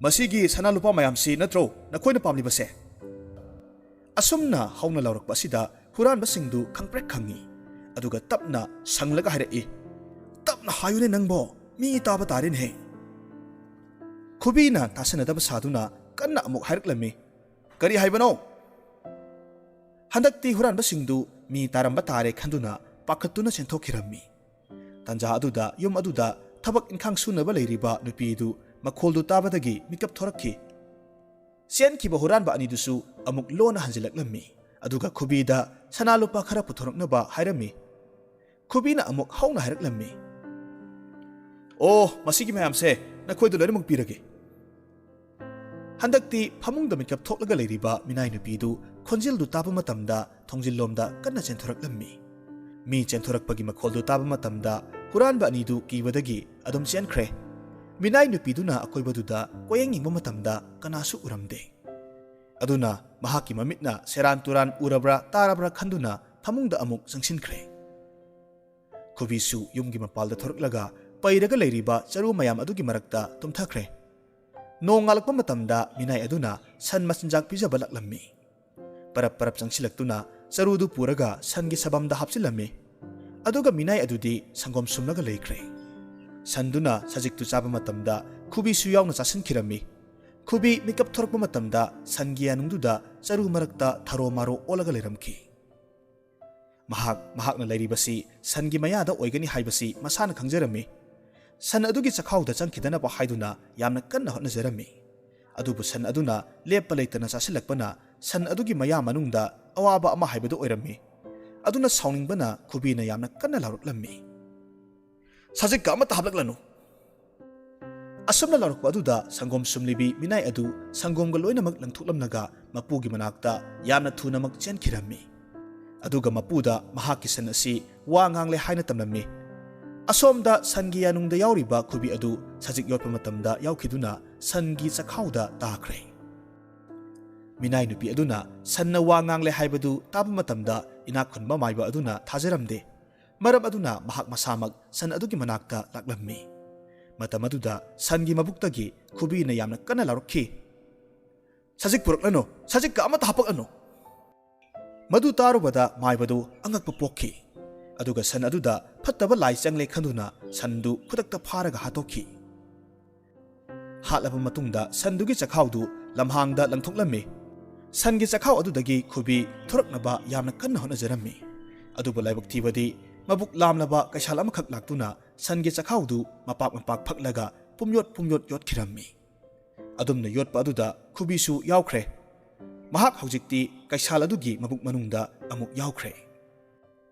"ꯃꯁꯤꯒꯤ ꯁꯅꯥ ꯂꯨꯄꯥ ꯃꯌꯥꯝꯁꯤ ꯅꯠꯇ꯭ꯔꯣ ꯅꯈꯣꯏꯅ ꯄꯥꯝꯂꯤꯕꯁꯦ?" ꯑꯁꯨꯝꯅ ꯍꯧꯅ ꯂꯥꯎꯔꯛꯄ ꯑꯁꯤꯗ ꯍꯨꯔꯥꯟꯕꯁꯤꯡꯗꯨ ꯈꯪꯄ꯭ꯔꯦꯛ ꯈꯪꯉꯤ꯫ ꯑꯗꯨꯒ ꯇꯞꯅ ꯁꯪꯂꯒ ꯍꯥꯏꯔꯛꯏ, "ꯇꯞꯅ ꯍꯥꯏꯌꯨꯅꯦ ꯅꯪꯕꯣ, ꯃꯤ ꯇꯥꯕ ꯇꯥꯔꯦꯅꯦꯍꯦ!" ꯈꯨꯕꯤꯅ ꯇꯥꯁꯟꯅꯗꯕ ꯁꯥꯗꯨꯅ ꯀꯟꯅ ꯑꯃꯨꯛ ꯍꯥꯏꯔꯛꯂꯝꯃꯤ, "ꯀꯔꯤ ꯍꯥꯏꯕꯅꯣ?" ꯍꯟꯗꯛꯇꯤ ꯍꯨꯔꯥꯟꯕꯁꯤꯡꯗꯨ ꯃꯤ ꯇꯥꯔꯝꯕ ꯇꯥꯔꯦ ꯈꯟꯗꯨꯅ ꯄꯥꯈꯠꯇꯨꯅ ꯆꯦꯟꯊꯣꯛꯈꯤꯔꯝꯃꯤ꯫ ꯇꯥꯟꯖꯥ ꯑꯗꯨꯗ ꯌꯨꯝ ꯑꯗꯨꯗ ꯊꯕꯛ ꯏꯟꯈꯥꯡ ꯁꯨꯅꯕ ꯂꯩꯔꯤꯕ ꯅꯨꯄꯤꯗꯨ ꯃꯈꯣꯜꯗꯨ ꯇꯥꯕꯗꯒꯤ ꯃꯤꯀꯞ ꯊꯣꯔꯛꯈꯤ꯫ ꯆꯦꯟꯈꯤꯕ ꯍꯨꯔꯥꯟꯕ ꯑꯅꯤꯗꯨꯁꯨ ꯑꯃꯨꯛ ꯂꯣꯟꯅ ꯍꯟꯖꯤꯜꯂꯛꯂꯝꯃꯤ꯫ ꯑꯗꯨꯒ ꯈꯨꯕꯤꯗ ꯁꯅꯥ ꯂꯨꯄꯥ ꯈꯔ ꯄꯨꯊꯣꯔꯛꯅꯕ ꯍꯥꯏꯔꯝꯃꯤ꯫ ꯈꯨꯕꯤꯅ ꯑꯃꯨꯛ ꯍꯧꯅ ꯍꯥꯏꯔꯛꯂꯝꯃꯤ, "ꯑꯣ, ꯃꯁꯤꯒꯤ ꯃꯌꯥꯝꯁꯦ ꯅꯈꯣꯏꯗ ꯂꯣꯏꯅꯃꯛ ꯄꯤꯔꯒꯦ꯫" ꯍꯟꯗꯛꯇꯤ ꯐꯃꯨꯡꯗ ꯃꯤꯀꯞ ꯊꯣꯛꯂꯒ ꯂꯩꯔꯤꯕ ꯃꯤꯅꯥꯏ ꯅꯨꯄꯤꯗꯨ ꯈꯣꯟꯖꯦꯜꯗꯨ ꯇꯥꯕ ꯃꯇꯝꯗ ꯊꯣꯡꯖꯤꯜꯂꯣꯝꯗ ꯀꯟꯅ ꯆꯦꯟꯊꯣꯔꯛꯂꯝꯃꯤ꯫ ꯃꯤ ꯆꯦꯟꯊꯣꯔꯛꯄꯒꯤ ꯃꯈꯣꯜꯗꯨ ꯇꯥꯕ ꯃꯇꯝꯗ ꯍꯨꯔꯥꯟꯕ ꯑꯅꯤꯗꯨ ꯀꯤꯕꯗꯒꯤ ꯑꯗꯨꯝ ꯆꯦꯟꯈ꯭ꯔꯦ꯫ ꯃꯤꯅꯥꯏ ꯅꯨꯄꯤꯗꯨꯅ ꯑꯀꯣꯏꯕꯗꯨꯗ ꯀꯣꯏꯌꯦꯡ ꯌꯦꯡꯕ ꯃꯇꯝꯗ ꯀꯅꯥꯁꯨ ꯎꯔꯝꯗꯦ꯫ ꯑꯗꯨꯅ ꯃꯍꯥꯛꯀꯤ ꯃꯃꯤꯠꯅ ꯁꯦꯔꯥꯟ ꯇꯨꯔꯥꯟ ꯎꯔꯕ꯭ꯔꯥ ꯇꯥꯔꯕ꯭ꯔꯥ ꯈꯟꯗꯨꯅ ꯐꯃꯨꯡꯗ ꯑꯃꯨꯛ ꯆꯪꯁꯤꯟꯈ꯭ꯔꯦ꯫ ꯈꯨꯕꯤꯁꯨ ꯌꯨꯝꯒꯤ ꯃꯄꯥꯜꯗ ꯊꯣꯔꯛꯂꯒ ꯄꯩꯔꯒ ꯂꯩꯔꯤꯕ ꯆꯔꯨ ꯃꯌꯥꯝ ꯑꯗꯨꯒꯤ ꯃꯔꯛꯇ ꯇꯨꯝꯊꯈ꯭ꯔꯦ꯫ ꯅꯣꯡꯉꯥꯜꯂꯛꯄ ꯃꯇꯝꯗ ꯃꯤꯅꯥꯏ ꯑꯗꯨꯅ ꯁꯟ ꯃꯆꯤꯟꯖꯥꯛ ꯄꯤꯖꯕ ꯂꯥꯛꯂꯝꯃꯤ꯫ ꯄꯔꯞ ꯄꯔꯞ ꯆꯪꯁꯤꯜꯂꯛꯇꯨꯅ ꯆꯔꯨꯗꯨ ꯄꯨꯔꯒ ꯁꯟꯒꯤ ꯁꯥꯕꯝꯗ ꯍꯥꯞꯆꯤꯜꯂꯝꯃꯤ꯫ ꯑꯗꯨꯒ ꯃꯤꯅꯥꯏ ꯑꯗꯨꯗꯤ ꯁꯪꯒꯣꯝ ꯁꯨꯝꯂꯒ ꯂꯩꯈ꯭ꯔꯦ꯫ ꯁꯟꯗꯨꯅ ꯁꯖꯤꯛꯇꯨ ꯆꯥꯕ ꯃꯇꯝꯗ ꯈꯨꯕꯤꯁꯨ ꯌꯥꯎꯅ ꯆꯥꯁꯤꯟꯈꯤꯔꯝꯃꯤ꯫ ꯈꯨꯕꯤ ꯃꯤꯀꯞ ꯊꯣꯔꯛꯄ ꯃꯇꯝꯗ ꯁꯟꯒꯤ ꯌꯥꯅꯨꯡꯗꯨꯗ ꯆꯔꯨ ꯃꯔꯛꯇ ꯊꯔꯣ ꯃꯥꯔꯣ ꯑꯣꯜꯂꯒ ꯂꯩꯔꯝꯈꯤ꯫ ꯃꯍꯥꯛ, ꯃꯍꯥꯛꯅ ꯂꯩꯔꯤꯕꯁꯤ ꯁꯟꯒꯤ ꯃꯌꯥꯗ ꯑꯣꯏꯒꯅꯤ ꯍꯥꯏꯕꯁꯤ ꯃꯁꯥꯅ ꯈꯪꯖꯔꯝꯃꯤ꯫ ꯁꯟ ꯑꯗꯨꯒꯤ ꯆꯈꯥꯎꯗ ꯆꯪꯈꯤꯗꯅꯕ ꯍꯥꯏꯗꯨꯅ ꯌꯥꯝꯅ ꯀꯟꯅ ꯍꯣꯠꯅꯖꯔꯝꯃꯤ꯫ ꯑꯗꯨꯕꯨ ꯁꯟ ꯑꯗꯨꯅ ꯂꯦꯞꯄ ꯂꯩꯇꯅ ꯆꯥꯁꯤꯜꯂꯛꯄꯅ ꯁꯟ ꯑꯗꯨꯒꯤ ꯃꯌꯥ ꯃꯅꯨꯡꯗ ꯑꯋꯥꯕ ꯑꯃ ꯍꯥꯏꯕꯗꯨ ꯑꯣꯏꯔꯝꯃꯤ꯫ ꯑꯗꯨꯅ ꯁꯥꯎꯅꯤꯡꯕꯅ ꯈꯨꯕꯤꯅ ꯌꯥꯝꯅ ꯀꯟꯅ ꯂꯥꯎꯔꯛꯂꯝꯃꯤ, "ꯁꯖꯤꯛꯀ ꯑꯃꯠꯇ ꯍꯥꯞꯂꯛꯂꯅꯨ!" ꯑꯁꯨꯝꯅ ꯂꯥꯎꯔꯛꯄ ꯑꯗꯨꯗ ꯁꯪꯒꯣꯝ ꯁꯨꯝꯂꯤꯕꯤ ꯃꯤꯅꯥꯏ ꯑꯗꯨ ꯁꯪꯒꯣꯝꯒ ꯂꯣꯏꯅꯃꯛ ꯂꯪꯊꯣꯛꯂꯝꯂꯒ ꯃꯄꯨꯒꯤ ꯃꯅꯥꯛꯇ ꯌꯥꯝꯅ ꯊꯨꯅꯃꯛ ꯆꯦꯟꯈꯤꯔꯝꯃꯤ꯫ ꯑꯗꯨꯒ ꯃꯄꯨꯗ ꯃꯍꯥꯛꯀꯤ ꯁꯟ ꯑꯁꯤ ꯋꯥ ꯉꯥꯡꯂꯦ ꯍꯥꯏꯅ ꯇꯝꯂꯝꯃꯤ꯫ ꯑꯁꯣꯝꯗ ꯁꯟꯒꯤ ꯌꯥꯅꯨꯡꯗ ꯌꯥꯎꯔꯤꯕ ꯈꯨꯕꯤ ꯑꯗꯨ ꯁꯖꯤꯛ ꯌꯣꯠꯄ ꯃꯇꯝꯗ ꯌꯥꯎꯈꯤꯗꯨꯅ ꯁꯟꯒꯤ ꯆꯈꯥꯎꯗ ꯇꯥꯈ꯭ꯔꯦ꯫ ꯃꯤꯅꯥꯏ ꯅꯨꯄꯤ ꯑꯗꯨꯅ ꯁꯟꯅ ꯋꯥ ꯉꯥꯡꯂꯦ ꯍꯥꯏꯕꯗꯨ ꯇꯥꯕ ꯃꯇꯝꯗ ꯏꯅꯥꯛ ꯈꯨꯟꯕ ꯃꯥꯏꯕ ꯑꯗꯨꯅ ꯊꯥꯖꯔꯝꯗꯦ꯫ ꯃꯔꯝ ꯑꯗꯨꯅ ꯃꯍꯥꯛ ꯃꯁꯥꯃꯛ ꯁꯟ ꯑꯗꯨꯒꯤ ꯃꯅꯥꯛꯇ ꯂꯥꯛꯂꯝꯃꯤ꯫ ꯃꯇꯝ ꯑꯗꯨꯗ ꯁꯟꯒꯤ ꯃꯕꯨꯛꯇꯒꯤ ꯈꯨꯕꯤꯅ ꯌꯥꯝꯅ ꯀꯟꯅ ꯂꯥꯎꯔꯛꯈꯤ, "ꯁꯖꯤꯛ ꯄꯨꯔꯛꯂꯅꯨ, ꯁꯖꯤꯛꯀ ꯑꯃꯠꯇ ꯍꯥꯄꯛꯂꯅꯨ!" ꯃꯗꯨ ꯇꯥꯔꯨꯕꯗ ꯃꯥꯏꯕꯗꯨ ꯑꯉꯛꯄ ꯄꯣꯛꯈꯤ꯫ ꯑꯗꯨꯒ ꯁꯟ ꯑꯗꯨꯗ ꯐꯠꯇꯕ ꯂꯥꯏ ꯆꯪꯂꯦ ꯈꯟꯗꯨꯅ ꯁꯟꯗꯨ ꯈꯨꯗꯛꯇ ꯐꯥꯔꯒ ꯍꯥꯠꯇꯣꯛꯈꯤ꯫ ꯍꯥꯠꯂꯕ ꯃꯇꯨꯡꯗ ꯁꯟꯗꯨꯒꯤ ꯆꯈꯥꯎꯗꯨ ꯂꯝꯍꯥꯡꯗ ꯂꯪꯊꯣꯛꯂꯝꯃꯤ꯫ ꯁꯟꯒꯤ ꯆꯈꯥꯎ ꯑꯗꯨꯗꯒꯤ ꯈꯨꯕꯤ ꯊꯣꯔꯛꯅꯕ ꯌꯥꯝꯅ ꯀꯟꯅ ꯍꯣꯠꯅꯖꯔꯝꯃꯤ꯫ ꯑꯗꯨꯕꯨ ꯂꯥꯏꯕꯛ ꯊꯤꯕꯗꯤ ꯃꯕꯨꯛ ꯂꯥꯝꯂꯕ ꯀꯩꯁꯥꯜ ꯑꯃꯈꯛ ꯂꯥꯛꯇꯨꯅ ꯁꯟꯒꯤ ꯆꯈꯥꯎꯗꯨ ꯃꯄꯥꯛ ꯃꯄꯥꯛ ꯐꯛꯂꯒ ꯄꯨꯝꯌꯣꯠ ꯄꯨꯝꯌꯣꯠ ꯌꯣꯠꯈꯤꯔꯝꯃꯤ꯫ ꯑꯗꯨꯝꯅ ꯌꯣꯠꯄ ꯑꯗꯨꯗ ꯈꯨꯕꯤꯁꯨ ꯌꯥꯎꯈ꯭ꯔꯦ꯫ ꯃꯍꯥꯛ ꯍꯧꯖꯤꯛꯇꯤ ꯀꯩꯁꯥꯜ ꯑꯗꯨꯒꯤ ꯃꯕꯨꯛ ꯃꯅꯨꯡꯗ ꯑꯃꯨꯛ ꯌꯥꯎꯈ꯭ꯔꯦ꯫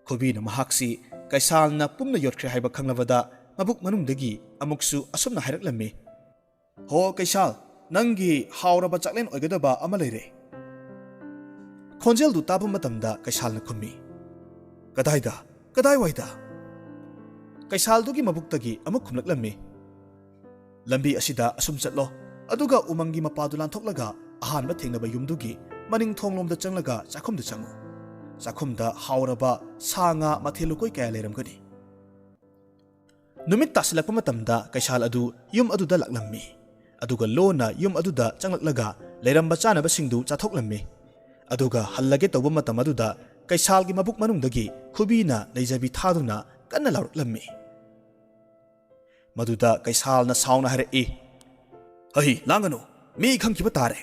ꯈꯨꯕꯤꯅ ꯃꯍꯥꯛꯁꯤ ꯀꯩꯁꯥꯜꯅ ꯄꯨꯝꯅ ꯌꯣꯠꯈ꯭ꯔꯦ ꯍꯥꯏꯕ ꯈꯪꯂꯕꯗ ꯃꯕꯨꯛ ꯃꯅꯨꯡꯗꯒꯤ ꯑꯃꯨꯛꯁꯨ ꯑꯁꯨꯝꯅ ꯍꯥꯏꯔꯛꯂꯝꯃꯤ, "ꯍꯣ ꯀꯩꯁꯥꯜ, ꯅꯪꯒꯤ ꯍꯥꯎꯔꯕ ꯆꯥꯛꯂꯦꯟ ꯑꯣꯏꯒꯗꯕ ꯑꯃ ꯂꯩꯔꯦ꯫" ꯈꯣꯟꯖꯦꯜꯗꯨ ꯇꯥꯕ ꯃꯇꯝꯗ ꯀꯩꯁꯥꯜꯅ ꯈꯨꯝꯃꯤ, "ꯀꯗꯥꯏꯗ? ꯀꯗꯥꯏꯋꯥꯏꯗ?" ꯀꯩꯁꯥꯜꯗꯨꯒꯤ ꯃꯕꯨꯛꯇꯒꯤ ꯑꯃꯨꯛ ꯈꯨꯝꯂꯛꯂꯝꯃꯤ, "ꯂꯝꯕꯤ ꯑꯁꯤꯗ ꯑꯁꯨꯝ ꯆꯠꯂꯣ, ꯑꯗꯨꯒ ꯎꯃꯪꯒꯤ ꯃꯄꯥꯗꯨ ꯂꯥꯟꯊꯣꯛꯂꯒ ꯑꯍꯥꯟꯕ ꯊꯦꯡꯅꯕ ꯌꯨꯝꯗꯨꯒꯤ ꯃꯅꯤꯡ ꯊꯣꯡꯂꯣꯝꯗ ꯆꯪꯂꯒ ꯆꯥꯛꯈꯨꯝꯗ ꯆꯪꯉꯨ꯫ ꯆꯥꯛꯈꯨꯝꯗ ꯍꯥꯎꯔꯕ ꯁꯥ ꯉꯥ ꯃꯊꯦꯜ ꯂꯨꯀꯣꯏ ꯀꯌꯥ ꯂꯩꯔꯝꯒꯅꯤ꯫" ꯅꯨꯃꯤꯠ ꯇꯥꯁꯤꯜꯂꯛꯄ ꯃꯇꯝꯗ ꯀꯩꯁꯥꯜ ꯑꯗꯨ ꯌꯨꯝ ꯑꯗꯨꯗ ꯂꯥꯛꯂꯝꯃꯤ꯫ ꯑꯗꯨꯒ ꯂꯣꯟꯅ ꯌꯨꯝ ꯑꯗꯨꯗ ꯆꯪꯂꯛꯂꯒ ꯂꯩꯔꯝꯕ ꯆꯥꯅꯕꯁꯤꯡꯗꯨ ꯆꯥꯊꯣꯛꯂꯝꯃꯤ꯫ ꯑꯗꯨꯒ ꯍꯜꯂꯒꯦ ꯇꯧꯕ ꯃꯇꯝ ꯑꯗꯨꯗ ꯀꯩꯁꯥꯜꯒꯤ ꯃꯕꯨꯛ ꯃꯅꯨꯡꯗꯒꯤ ꯈꯨꯕꯤꯅ ꯂꯩꯖꯕꯤ ꯊꯥꯗꯨꯅ ꯀꯟꯅ ꯂꯥꯎꯔꯛꯂꯝꯃꯤ꯫ ꯃꯗꯨꯗ ꯀꯩꯁꯥꯜꯅ ꯁꯥꯎꯅ ꯍꯥꯏꯔꯛꯏ, "ꯍꯩ ꯂꯥꯡꯒꯅꯨ, ꯃꯤ ꯈꯪꯈꯤꯕ ꯇꯥꯔꯦ!"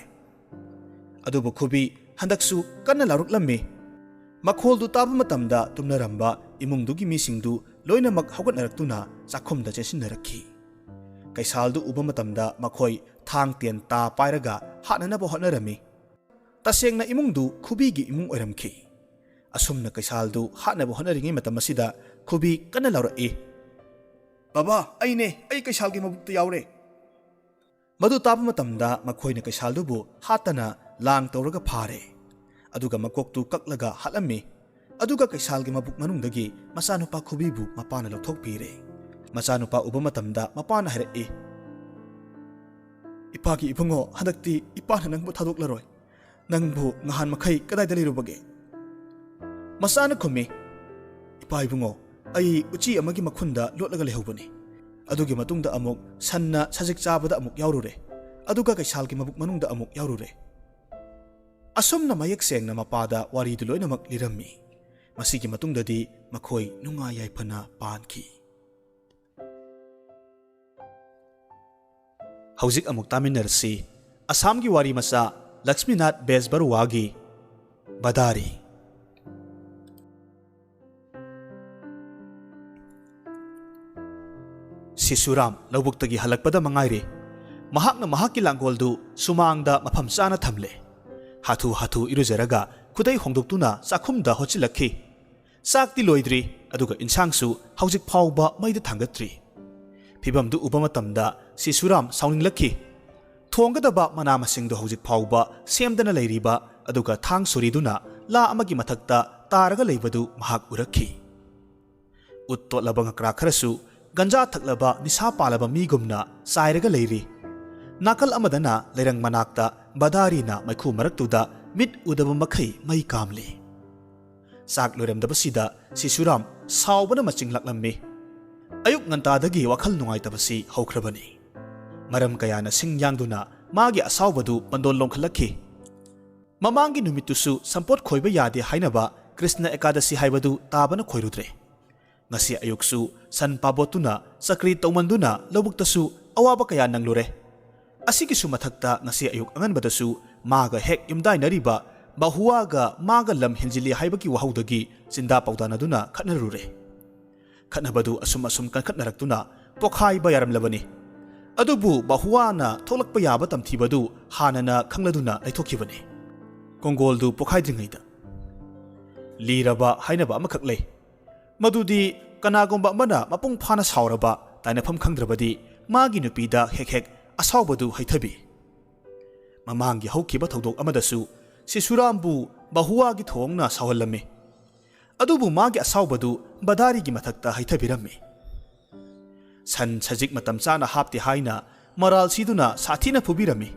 ꯑꯗꯨꯕꯨ ꯈꯨꯕꯤ ꯍꯟꯗꯛꯁꯨ ꯀꯟꯅ ꯂꯥꯎꯔꯛꯂꯝꯃꯤ꯫ ꯃꯈꯣꯜꯗꯨ ꯇꯥꯕ ꯃꯇꯝꯗ ꯇꯨꯝꯅꯔꯝꯕ ꯏꯃꯨꯡꯗꯨꯒꯤ ꯃꯤꯁꯤꯡꯗꯨ ꯂꯣꯏꯅꯃꯛ ꯍꯧꯒꯠꯅꯔꯛꯇꯨꯅ ꯆꯥꯛꯈꯨꯝꯗ ꯆꯦꯟꯁꯤꯟꯅꯔꯛꯈꯤ꯫ ꯀꯩꯁꯥꯜꯗꯨ ꯎꯕ ꯃꯇꯝꯗ ꯃꯈꯣꯏ ꯊꯥꯡ ꯇꯦꯟ ꯇꯥ ꯄꯥꯏꯔꯒ ꯍꯥꯠꯅꯅꯕ ꯍꯣꯠꯅꯔꯝꯃꯤ꯫ ꯇꯁꯦꯡꯅ ꯏꯃꯨꯡꯗꯨ ꯈꯨꯕꯤꯒꯤ ꯏꯃꯨꯡ ꯑꯣꯏꯔꯝꯈꯤ꯫ ꯑꯁꯨꯝꯅ ꯀꯩꯁꯥꯜꯗꯨ ꯍꯥꯠꯅꯕ ꯍꯣꯠꯅꯔꯤꯉꯩ ꯃꯇꯝ ꯑꯁꯤꯗ ꯈꯨꯕꯤ ꯀꯟꯅ ꯂꯥꯎꯔꯛꯏ, "ꯕꯕꯥ, ꯑꯩꯅꯦ, ꯑꯩ ꯀꯩꯁꯥꯜꯒꯤ ꯃꯕꯨꯛꯇ ꯌꯥꯎꯔꯦ!" ꯃꯗꯨ ꯇꯥꯕ ꯃꯇꯝꯗ ꯃꯈꯣꯏꯅ ꯀꯩꯁꯥꯜꯗꯨꯕꯨ ꯍꯥꯠꯇꯅ ꯂꯥꯡ ꯇꯧꯔꯒ ꯐꯥꯔꯦ꯫ ꯑꯗꯨꯒ ꯃꯀꯣꯛꯇꯨ ꯀꯛꯂꯒ ꯍꯥꯠꯂꯝꯃꯤ꯫ ꯑꯗꯨꯒ ꯀꯩꯁꯥꯜꯒꯤ ꯃꯕꯨꯛ ꯃꯅꯨꯡꯗꯒꯤ ꯃꯆꯥꯅꯨꯄꯥ ꯈꯨꯕꯤꯕꯨ ꯃꯄꯥꯅ ꯂꯧꯊꯣꯛꯄꯤꯔꯦ꯫ ꯃꯆꯥꯅꯨꯄꯥ ꯎꯕ ꯃꯇꯝꯗ ꯃꯄꯥꯅ ꯍꯥꯏꯔꯛꯏ, "ꯏꯄꯥꯒꯤ ꯏꯕꯨꯡꯉꯣ, ꯍꯟꯗꯛꯇꯤ ꯏꯄꯥꯅ ꯅꯪꯕꯨ ꯊꯥꯗꯣꯛꯂꯔꯣꯏ꯫ ꯅꯪꯕꯨ ꯉꯍꯥꯟ ꯃꯈꯩ ꯀꯗꯥꯏꯗ ꯂꯩꯔꯨꯕꯒꯦ?" ꯃꯆꯥꯅ ꯈꯨꯝꯃꯤ, "ꯏꯄꯥ ꯏꯕꯨꯡꯉꯣ, ꯑꯩ ꯎꯆꯤ ꯑꯃꯒꯤ ꯃꯈꯨꯟꯗ ꯂꯣꯠꯂꯒ ꯂꯩꯍꯧꯕꯅꯤ꯫ ꯑꯗꯨꯒꯤ ꯃꯇꯨꯡꯗ ꯑꯃꯨꯛ ꯁꯟꯅ ꯁꯖꯤꯛ ꯆꯥꯕꯗ ꯑꯃꯨꯛ ꯌꯥꯎꯔꯨꯔꯦ, ꯑꯗꯨꯒ ꯀꯩꯁꯥꯜꯒꯤ ꯃꯕꯨꯛ ꯃꯅꯨꯡꯗ ꯑꯃꯨꯛ ꯌꯥꯎꯔꯨꯔꯦ꯫ ꯑꯁꯨꯝꯅ ꯃꯌꯦꯛ ꯁꯦꯡꯅ ꯃꯄꯥꯗ ꯋꯥꯔꯤꯗꯨ ꯂꯣꯏꯅꯃꯛ ꯂꯤꯔꯝꯃꯤ꯫ ꯃꯁꯤꯒꯤ ꯃꯇꯨꯡꯗꯗꯤ ꯃꯈꯣꯏ ꯅꯨꯡꯉꯥꯏ ꯌꯥꯏꯐꯅ ꯄꯥꯟꯈꯤ꯫ ꯍꯧꯖꯤꯛ ꯑꯃꯨꯛ ꯇꯥꯃꯤꯟꯅꯔꯁꯤ ꯑꯁꯥꯝꯒꯤ ꯋꯥꯔꯤ ꯃꯆꯥ ꯂꯛꯁꯃꯤꯅꯥꯊ ꯕꯦꯖꯕꯔꯨꯋꯥꯒꯤ ꯕꯗꯥꯔꯤ꯫ ꯁꯤꯁꯨꯔꯥꯝ ꯂꯧꯕꯨꯛꯇꯒꯤ ꯍꯜꯂꯛꯄꯗ ꯃꯉꯥꯏꯔꯦ꯫ ꯃꯍꯥꯛꯅ ꯃꯍꯥꯛꯀꯤ ꯂꯥꯡꯒꯣꯜꯗꯨ ꯁꯨꯃꯥꯡꯗ ꯃꯐꯝ ꯆꯥꯅ ꯊꯝꯂꯦ꯫ ꯍꯥꯊꯨ ꯍꯥꯊꯨ ꯏꯔꯨꯖꯔꯒ ꯈꯨꯗꯩ ꯍꯣꯡꯗꯣꯛꯇꯨꯅ ꯆꯥꯛꯈꯨꯝꯗ ꯍꯣꯠꯆꯤꯜꯂꯛꯈꯤ꯫ ꯆꯥꯛꯇꯤ ꯂꯣꯏꯗ꯭ꯔꯤ, ꯑꯗꯨꯒ ꯏꯟꯁꯥꯡꯁꯨ ꯍꯧꯖꯤꯛ ꯐꯥꯎꯕ ꯃꯩꯗ ꯊꯥꯡꯒꯠꯇ꯭ꯔꯤ꯫ ꯐꯤꯚꯝꯗꯨ ꯎꯕ ꯃꯇꯝꯗ ꯁꯤꯁꯨꯔꯥꯝ ꯁꯥꯎꯅꯤꯡꯂꯛꯈꯤ꯫ ꯊꯣꯡꯒꯗꯕ ꯃꯅꯥ ꯃꯁꯤꯡꯗꯨ ꯍꯧꯖꯤꯛ ꯐꯥꯎꯕ ꯁꯦꯝꯗꯅ ꯂꯩꯔꯤꯕ, ꯑꯗꯨꯒ ꯊꯥꯡ ꯁꯣꯔꯤꯗꯨꯅ ꯂꯥ ꯑꯃꯒꯤ ꯃꯊꯛꯇ ꯇꯥꯔꯒ ꯂꯩꯕꯗꯨ ꯃꯍꯥꯛ ꯎꯔꯛꯈꯤ꯫ ꯎꯠ ꯇꯣꯠꯂꯕ ꯉꯀ꯭ꯔꯥ ꯈꯔꯁꯨ, ꯒꯟꯖꯥ ꯊꯛꯂꯕ ꯅꯤꯁꯥ ꯄꯥꯜꯂꯕ ꯃꯤꯒꯨꯝꯅ ꯆꯥꯏꯔꯒ ꯂꯩꯔꯤ꯫ ꯅꯥꯀꯜ ꯑꯃꯗꯅ ꯂꯩꯔꯪ ꯃꯅꯥꯛꯇ ꯕꯗꯥꯔꯤꯅ ꯃꯩꯈꯨ ꯃꯔꯛꯇꯨꯗ ꯃꯤꯠ ꯎꯗꯕ ꯃꯈꯩ ꯃꯩ ꯀꯥꯝꯂꯤ꯫ ꯆꯥꯛ ꯂꯣꯏꯔꯝꯗꯕꯁꯤꯗ ꯁꯤꯁꯨꯔꯥꯝ ꯁꯥꯎꯕꯅ ꯃꯆꯤꯡ ꯂꯥꯛꯂꯝꯃꯤ꯫ ꯑꯌꯨꯛ ꯉꯟꯇꯥꯗꯒꯤ ꯋꯥꯈꯜ ꯅꯨꯡꯉꯥꯏꯇꯕꯁꯤ ꯍꯧꯈ꯭ꯔꯕꯅꯤ꯫ ꯃꯔꯝ ꯀꯌꯥꯅ ꯁꯤꯡ ꯌꯥꯟꯗꯨꯅ ꯃꯥꯒꯤ ꯑꯁꯥꯎꯕꯗꯨ ꯄꯟꯗꯣꯟ ꯂꯣꯡꯈꯠꯂꯛꯈꯤ꯫ ꯃꯃꯥꯡꯒꯤ ꯅꯨꯃꯤꯠꯇꯨꯁꯨ ꯁꯝꯄꯣꯠ ꯈꯣꯏꯕ ꯌꯥꯗꯦ ꯍꯥꯏꯅꯕ ꯀ꯭ꯔꯤꯁꯅ ꯑꯦꯀꯥꯗꯁꯤ ꯍꯥꯏꯕꯗꯨ ꯇꯥꯕꯅ ꯈꯣꯏꯔꯨꯗ꯭ꯔꯦ꯫ ꯉꯁꯤ ꯑꯌꯨꯛꯁꯨ ꯁꯟ ꯄꯥꯕꯣꯠꯇꯨꯅ ꯆꯀ꯭ꯔꯤ ꯇꯧꯃꯟꯗꯨꯅ ꯂꯧꯕꯨꯛꯇꯁꯨ ꯑꯋꯥꯕ ꯀꯌꯥ ꯅꯪꯂꯨꯔꯦ꯫ ꯑꯁꯤꯒꯤꯁꯨ ꯃꯊꯛꯇ ꯉꯁꯤ ꯑꯌꯨꯛ ꯑꯉꯟꯕꯗꯁꯨ ꯃꯥꯒ ꯍꯦꯛ ꯌꯨꯝꯗꯥꯏꯅꯔꯤꯕ ꯕꯥꯍꯨꯋꯥꯒ ꯃꯥꯒ ꯂꯝ ꯍꯦꯟꯖꯤꯜꯂꯤ ꯍꯥꯏꯕꯒꯤ ꯋꯥꯍꯧꯗꯒꯤ ꯆꯤꯟꯗꯥ ꯄꯥꯎꯗꯥꯅꯗꯨꯅ ꯈꯠꯅꯔꯨꯔꯦ꯫ ꯈꯠꯅꯕꯗꯨ ꯑꯁꯨꯝ ꯑꯁꯨꯝ ꯀꯟꯈꯠꯅꯔꯛꯇꯨꯅ ꯄꯣꯈꯥꯏꯕ ꯌꯥꯔꯝꯂꯕꯅꯤ꯫ ꯑꯗꯨꯕꯨ ꯕꯥꯍꯨꯋꯥꯅ ꯊꯣꯛꯂꯛꯄ ꯌꯥꯕ ꯇꯝꯊꯤꯕꯗꯨ ꯍꯥꯟꯅꯅ ꯈꯪꯂꯗꯨꯅ ꯂꯩꯊꯣꯛꯈꯤꯕꯅꯤ꯫ ꯀꯣꯡꯒꯣꯜꯗꯨ ꯄꯣꯈꯥꯏꯗ꯭ꯔꯤꯉꯩꯗ ꯂꯤꯔꯕ ꯍꯥꯏꯅꯕ ꯑꯃꯈꯛ ꯂꯩ꯫ ꯃꯗꯨꯗꯤ ꯀꯅꯥꯒꯨꯝꯕ ꯑꯃꯅ ꯃꯄꯨꯡ ꯐꯥꯅ ꯁꯥꯎꯔꯕ ꯇꯥꯏꯅꯐꯝ ꯈꯪꯗ꯭ꯔꯕꯗꯤ ꯃꯥꯒꯤ ꯅꯨꯄꯤꯗ ꯍꯦꯛ ꯍꯦꯛ ꯑꯁꯥꯎꯕꯗꯨ ꯍꯩꯊꯕꯤ꯫ ꯃꯃꯥꯡꯒꯤ ꯍꯧꯈꯤꯕ ꯊꯧꯗꯣꯛ ꯑꯃꯗꯁꯨ ꯁꯤꯁꯨꯔꯥꯝꯕꯨ ꯕꯥꯍꯨꯋꯥꯒꯤ ꯊꯧꯑꯣꯡꯅ ꯁꯥꯎꯍꯜꯂꯝꯃꯤ꯫ ꯑꯗꯨꯕꯨ ꯃꯥꯒꯤ ꯑꯁꯥꯎꯕꯗꯨ ꯕꯗꯥꯔꯤꯒꯤ ꯃꯊꯛꯇ ꯍꯩꯊꯕꯤꯔꯝꯃꯤ꯫ ꯁꯟ ꯁꯖꯤꯛ ꯃꯇꯝ ꯆꯥꯅ ꯍꯥꯞꯇꯦ ꯍꯥꯏꯅ ꯃꯔꯥꯜ ꯁꯤꯗꯨꯅ ꯁꯥꯊꯤꯅ ꯐꯨꯕꯤꯔꯝꯃꯤ꯫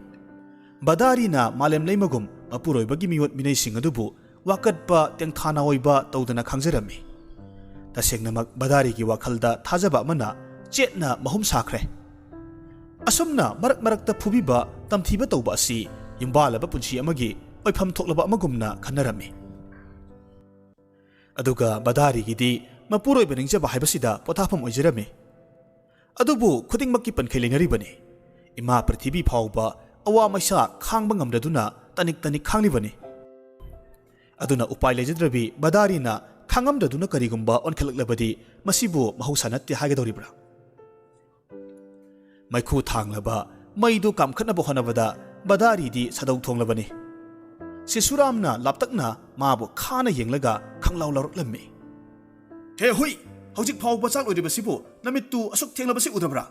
ꯕꯗꯥꯔꯤꯅ ꯃꯥꯂꯦꯝ ꯂꯩꯃꯒꯨꯝ ꯃꯄꯨꯔꯣꯏꯕꯒꯤ ꯃꯤꯑꯣꯠ ꯃꯤꯅꯩꯁꯤꯡ ꯑꯗꯨꯕꯨ ꯋꯥꯀꯠꯄ ꯇꯦꯡꯊꯥꯅ ꯑꯣꯏꯕ ꯇꯧꯗꯅ ꯈꯪꯖꯔꯝꯃꯤ꯫ ꯇꯁꯦꯡꯅꯃꯛ ꯕꯗꯥꯔꯤꯒꯤ ꯋꯥꯈꯜꯗ ꯊꯥꯖꯕ ꯑꯃꯅ ꯆꯦꯠꯅ ꯃꯍꯨꯝ ꯁꯥꯈ꯭ꯔꯦ꯫ ꯑꯁꯨꯝꯅ ꯃꯔꯛ ꯃꯔꯛꯇ ꯐꯨꯕꯤꯕ, ꯇꯝꯊꯤꯕ ꯇꯧꯕ ꯑꯁꯤ ꯌꯨꯝꯕꯥꯜꯂꯕ ꯄꯨꯟꯁꯤ ꯑꯃꯒꯤ ꯑꯣꯏꯐꯝ ꯊꯣꯛꯂꯕ ꯑꯃꯒꯨꯝꯅ ꯈꯟꯅꯔꯝꯃꯤ꯫ ꯑꯗꯨꯒ ꯕꯗꯥꯔꯤꯒꯤꯗꯤ ꯃꯄꯨꯔꯣꯏꯕ ꯅꯤꯡꯖꯕ ꯍꯥꯏꯕꯁꯤꯗ ꯄꯣꯊꯥꯐꯝ ꯑꯣꯏꯖꯔꯝꯃꯤ꯫ ꯑꯗꯨꯕꯨ ꯈꯨꯗꯤꯡꯃꯛꯀꯤ ꯄꯟꯈꯩ ꯂꯩꯅꯔꯤꯕꯅꯤ꯫ ꯏꯃꯥ ꯄ꯭ꯔꯤꯊꯤꯕꯤ ꯐꯥꯎꯕ ꯑꯋꯥ ꯃꯩꯁꯥ ꯈꯥꯡꯕ ꯉꯝꯗꯗꯨꯅ ꯇꯅꯤꯛ ꯇꯅꯤꯛ ꯈꯥꯡꯂꯤꯕꯅꯤ꯫ ꯑꯗꯨꯅ ꯎꯄꯥꯏ ꯂꯩꯖꯗ꯭ꯔꯕꯤ ꯕꯗꯥꯔꯤꯅ ꯈꯥꯡꯉꯝꯗꯗꯨꯅ ꯀꯔꯤꯒꯨꯝꯕ ꯑꯣꯟꯈꯠꯂꯛꯂꯕꯗꯤ ꯃꯁꯤꯕꯨ ꯃꯍꯧꯁꯥ ꯅꯠꯇꯦ ꯍꯥꯏꯒꯗꯧꯔꯤꯕ꯭ꯔꯥ? ꯃꯩꯈꯨ ꯊꯥꯡꯂꯕ ꯃꯩꯗꯨ ꯀꯥꯝꯈꯠꯅꯕ ꯍꯣꯠꯅꯕꯗ ꯕꯗꯥꯔꯤꯗꯤ ꯁꯥꯗꯧ ꯊꯣꯡꯂꯕꯅꯤ꯫ ꯁꯤꯁꯨꯔꯥꯝꯅ ꯂꯥꯞꯇꯛꯅ ꯃꯥꯕꯨ ꯈꯥꯅ ꯌꯦꯡꯂꯒ ꯈꯪꯂꯥꯎ ꯂꯥꯎꯔꯛꯂꯝꯃꯤ꯫ "ꯍꯦ ꯍꯨꯏ, ꯍꯧꯖꯤꯛ ꯐꯥꯎꯕ ꯆꯥꯛ ꯂꯣꯏꯗ꯭ꯔꯤꯕꯁꯤꯕꯨ ꯅꯃꯤꯠꯇꯨ ꯑꯁꯨꯛ ꯊꯦꯡꯂꯕꯁꯤ ꯎꯗꯕ꯭ꯔꯥ?"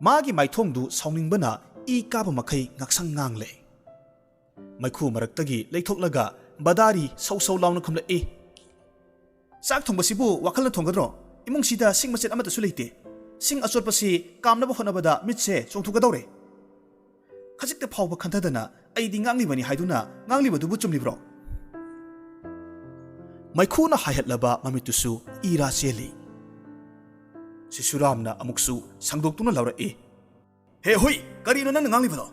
ꯃꯥꯒꯤ ꯃꯥꯏꯊꯣꯡꯗꯨ ꯁꯥꯎꯅꯤꯡꯕꯅ ꯏ ꯀꯥꯕ ꯃꯈꯩ ꯉꯥꯛꯁꯪ ꯉꯥꯡꯂꯦ꯫ ꯃꯩꯈꯨ ꯃꯔꯛꯇꯒꯤ ꯂꯩꯊꯣꯛꯂꯒ ꯕꯗꯥꯔꯤ ꯁꯧ ꯁꯧ ꯂꯥꯎꯅ ꯈꯨꯝꯂꯛꯏ, "ꯆꯥꯛ ꯊꯣꯡꯕꯁꯤꯕꯨ ꯋꯥꯈꯜꯅ ꯊꯣꯡꯒꯗ꯭ꯔꯣ? ꯏꯃꯨꯡꯁꯤꯗ ꯁꯤꯡ ꯃꯆꯦꯠ ꯑꯃꯠꯇꯁꯨ ꯂꯩꯇꯦ꯫ ꯁꯤꯡ ꯑꯆꯣꯠꯄꯁꯤ ꯀꯥꯝꯅꯕ ꯍꯣꯠꯅꯕꯗ ꯃꯤꯠꯁꯦ ꯆꯣꯡꯊꯣꯛꯀꯗꯧꯔꯦ꯫ ꯈꯖꯤꯛꯇ ꯐꯥꯎꯕ ꯈꯟꯊꯗꯅ ꯑꯩꯗꯤ ꯉꯥꯡꯂꯤꯕꯅꯤ ꯍꯥꯏꯗꯨꯅ ꯉꯥꯡꯂꯤꯕꯗꯨꯕꯨ ꯆꯨꯝꯂꯤꯕ꯭ꯔꯣ?" ꯃꯩꯈꯨꯅ ꯍꯥꯏꯍꯠꯂꯕ ꯃꯃꯤꯠꯇꯨꯁꯨ ꯏꯔꯥ ꯆꯦꯜꯂꯤ꯫ ꯁꯤꯁꯨꯔꯥꯝꯅ ꯑꯃꯨꯛꯁꯨ ꯁꯪꯗꯣꯛꯇꯨꯅ ꯂꯥꯎꯔꯛꯏ, "ꯍꯦ ꯍꯨꯏ, ꯀꯔꯤꯅꯣ ꯅꯪꯅ ꯉꯥꯡꯂꯤꯕꯗꯣ?"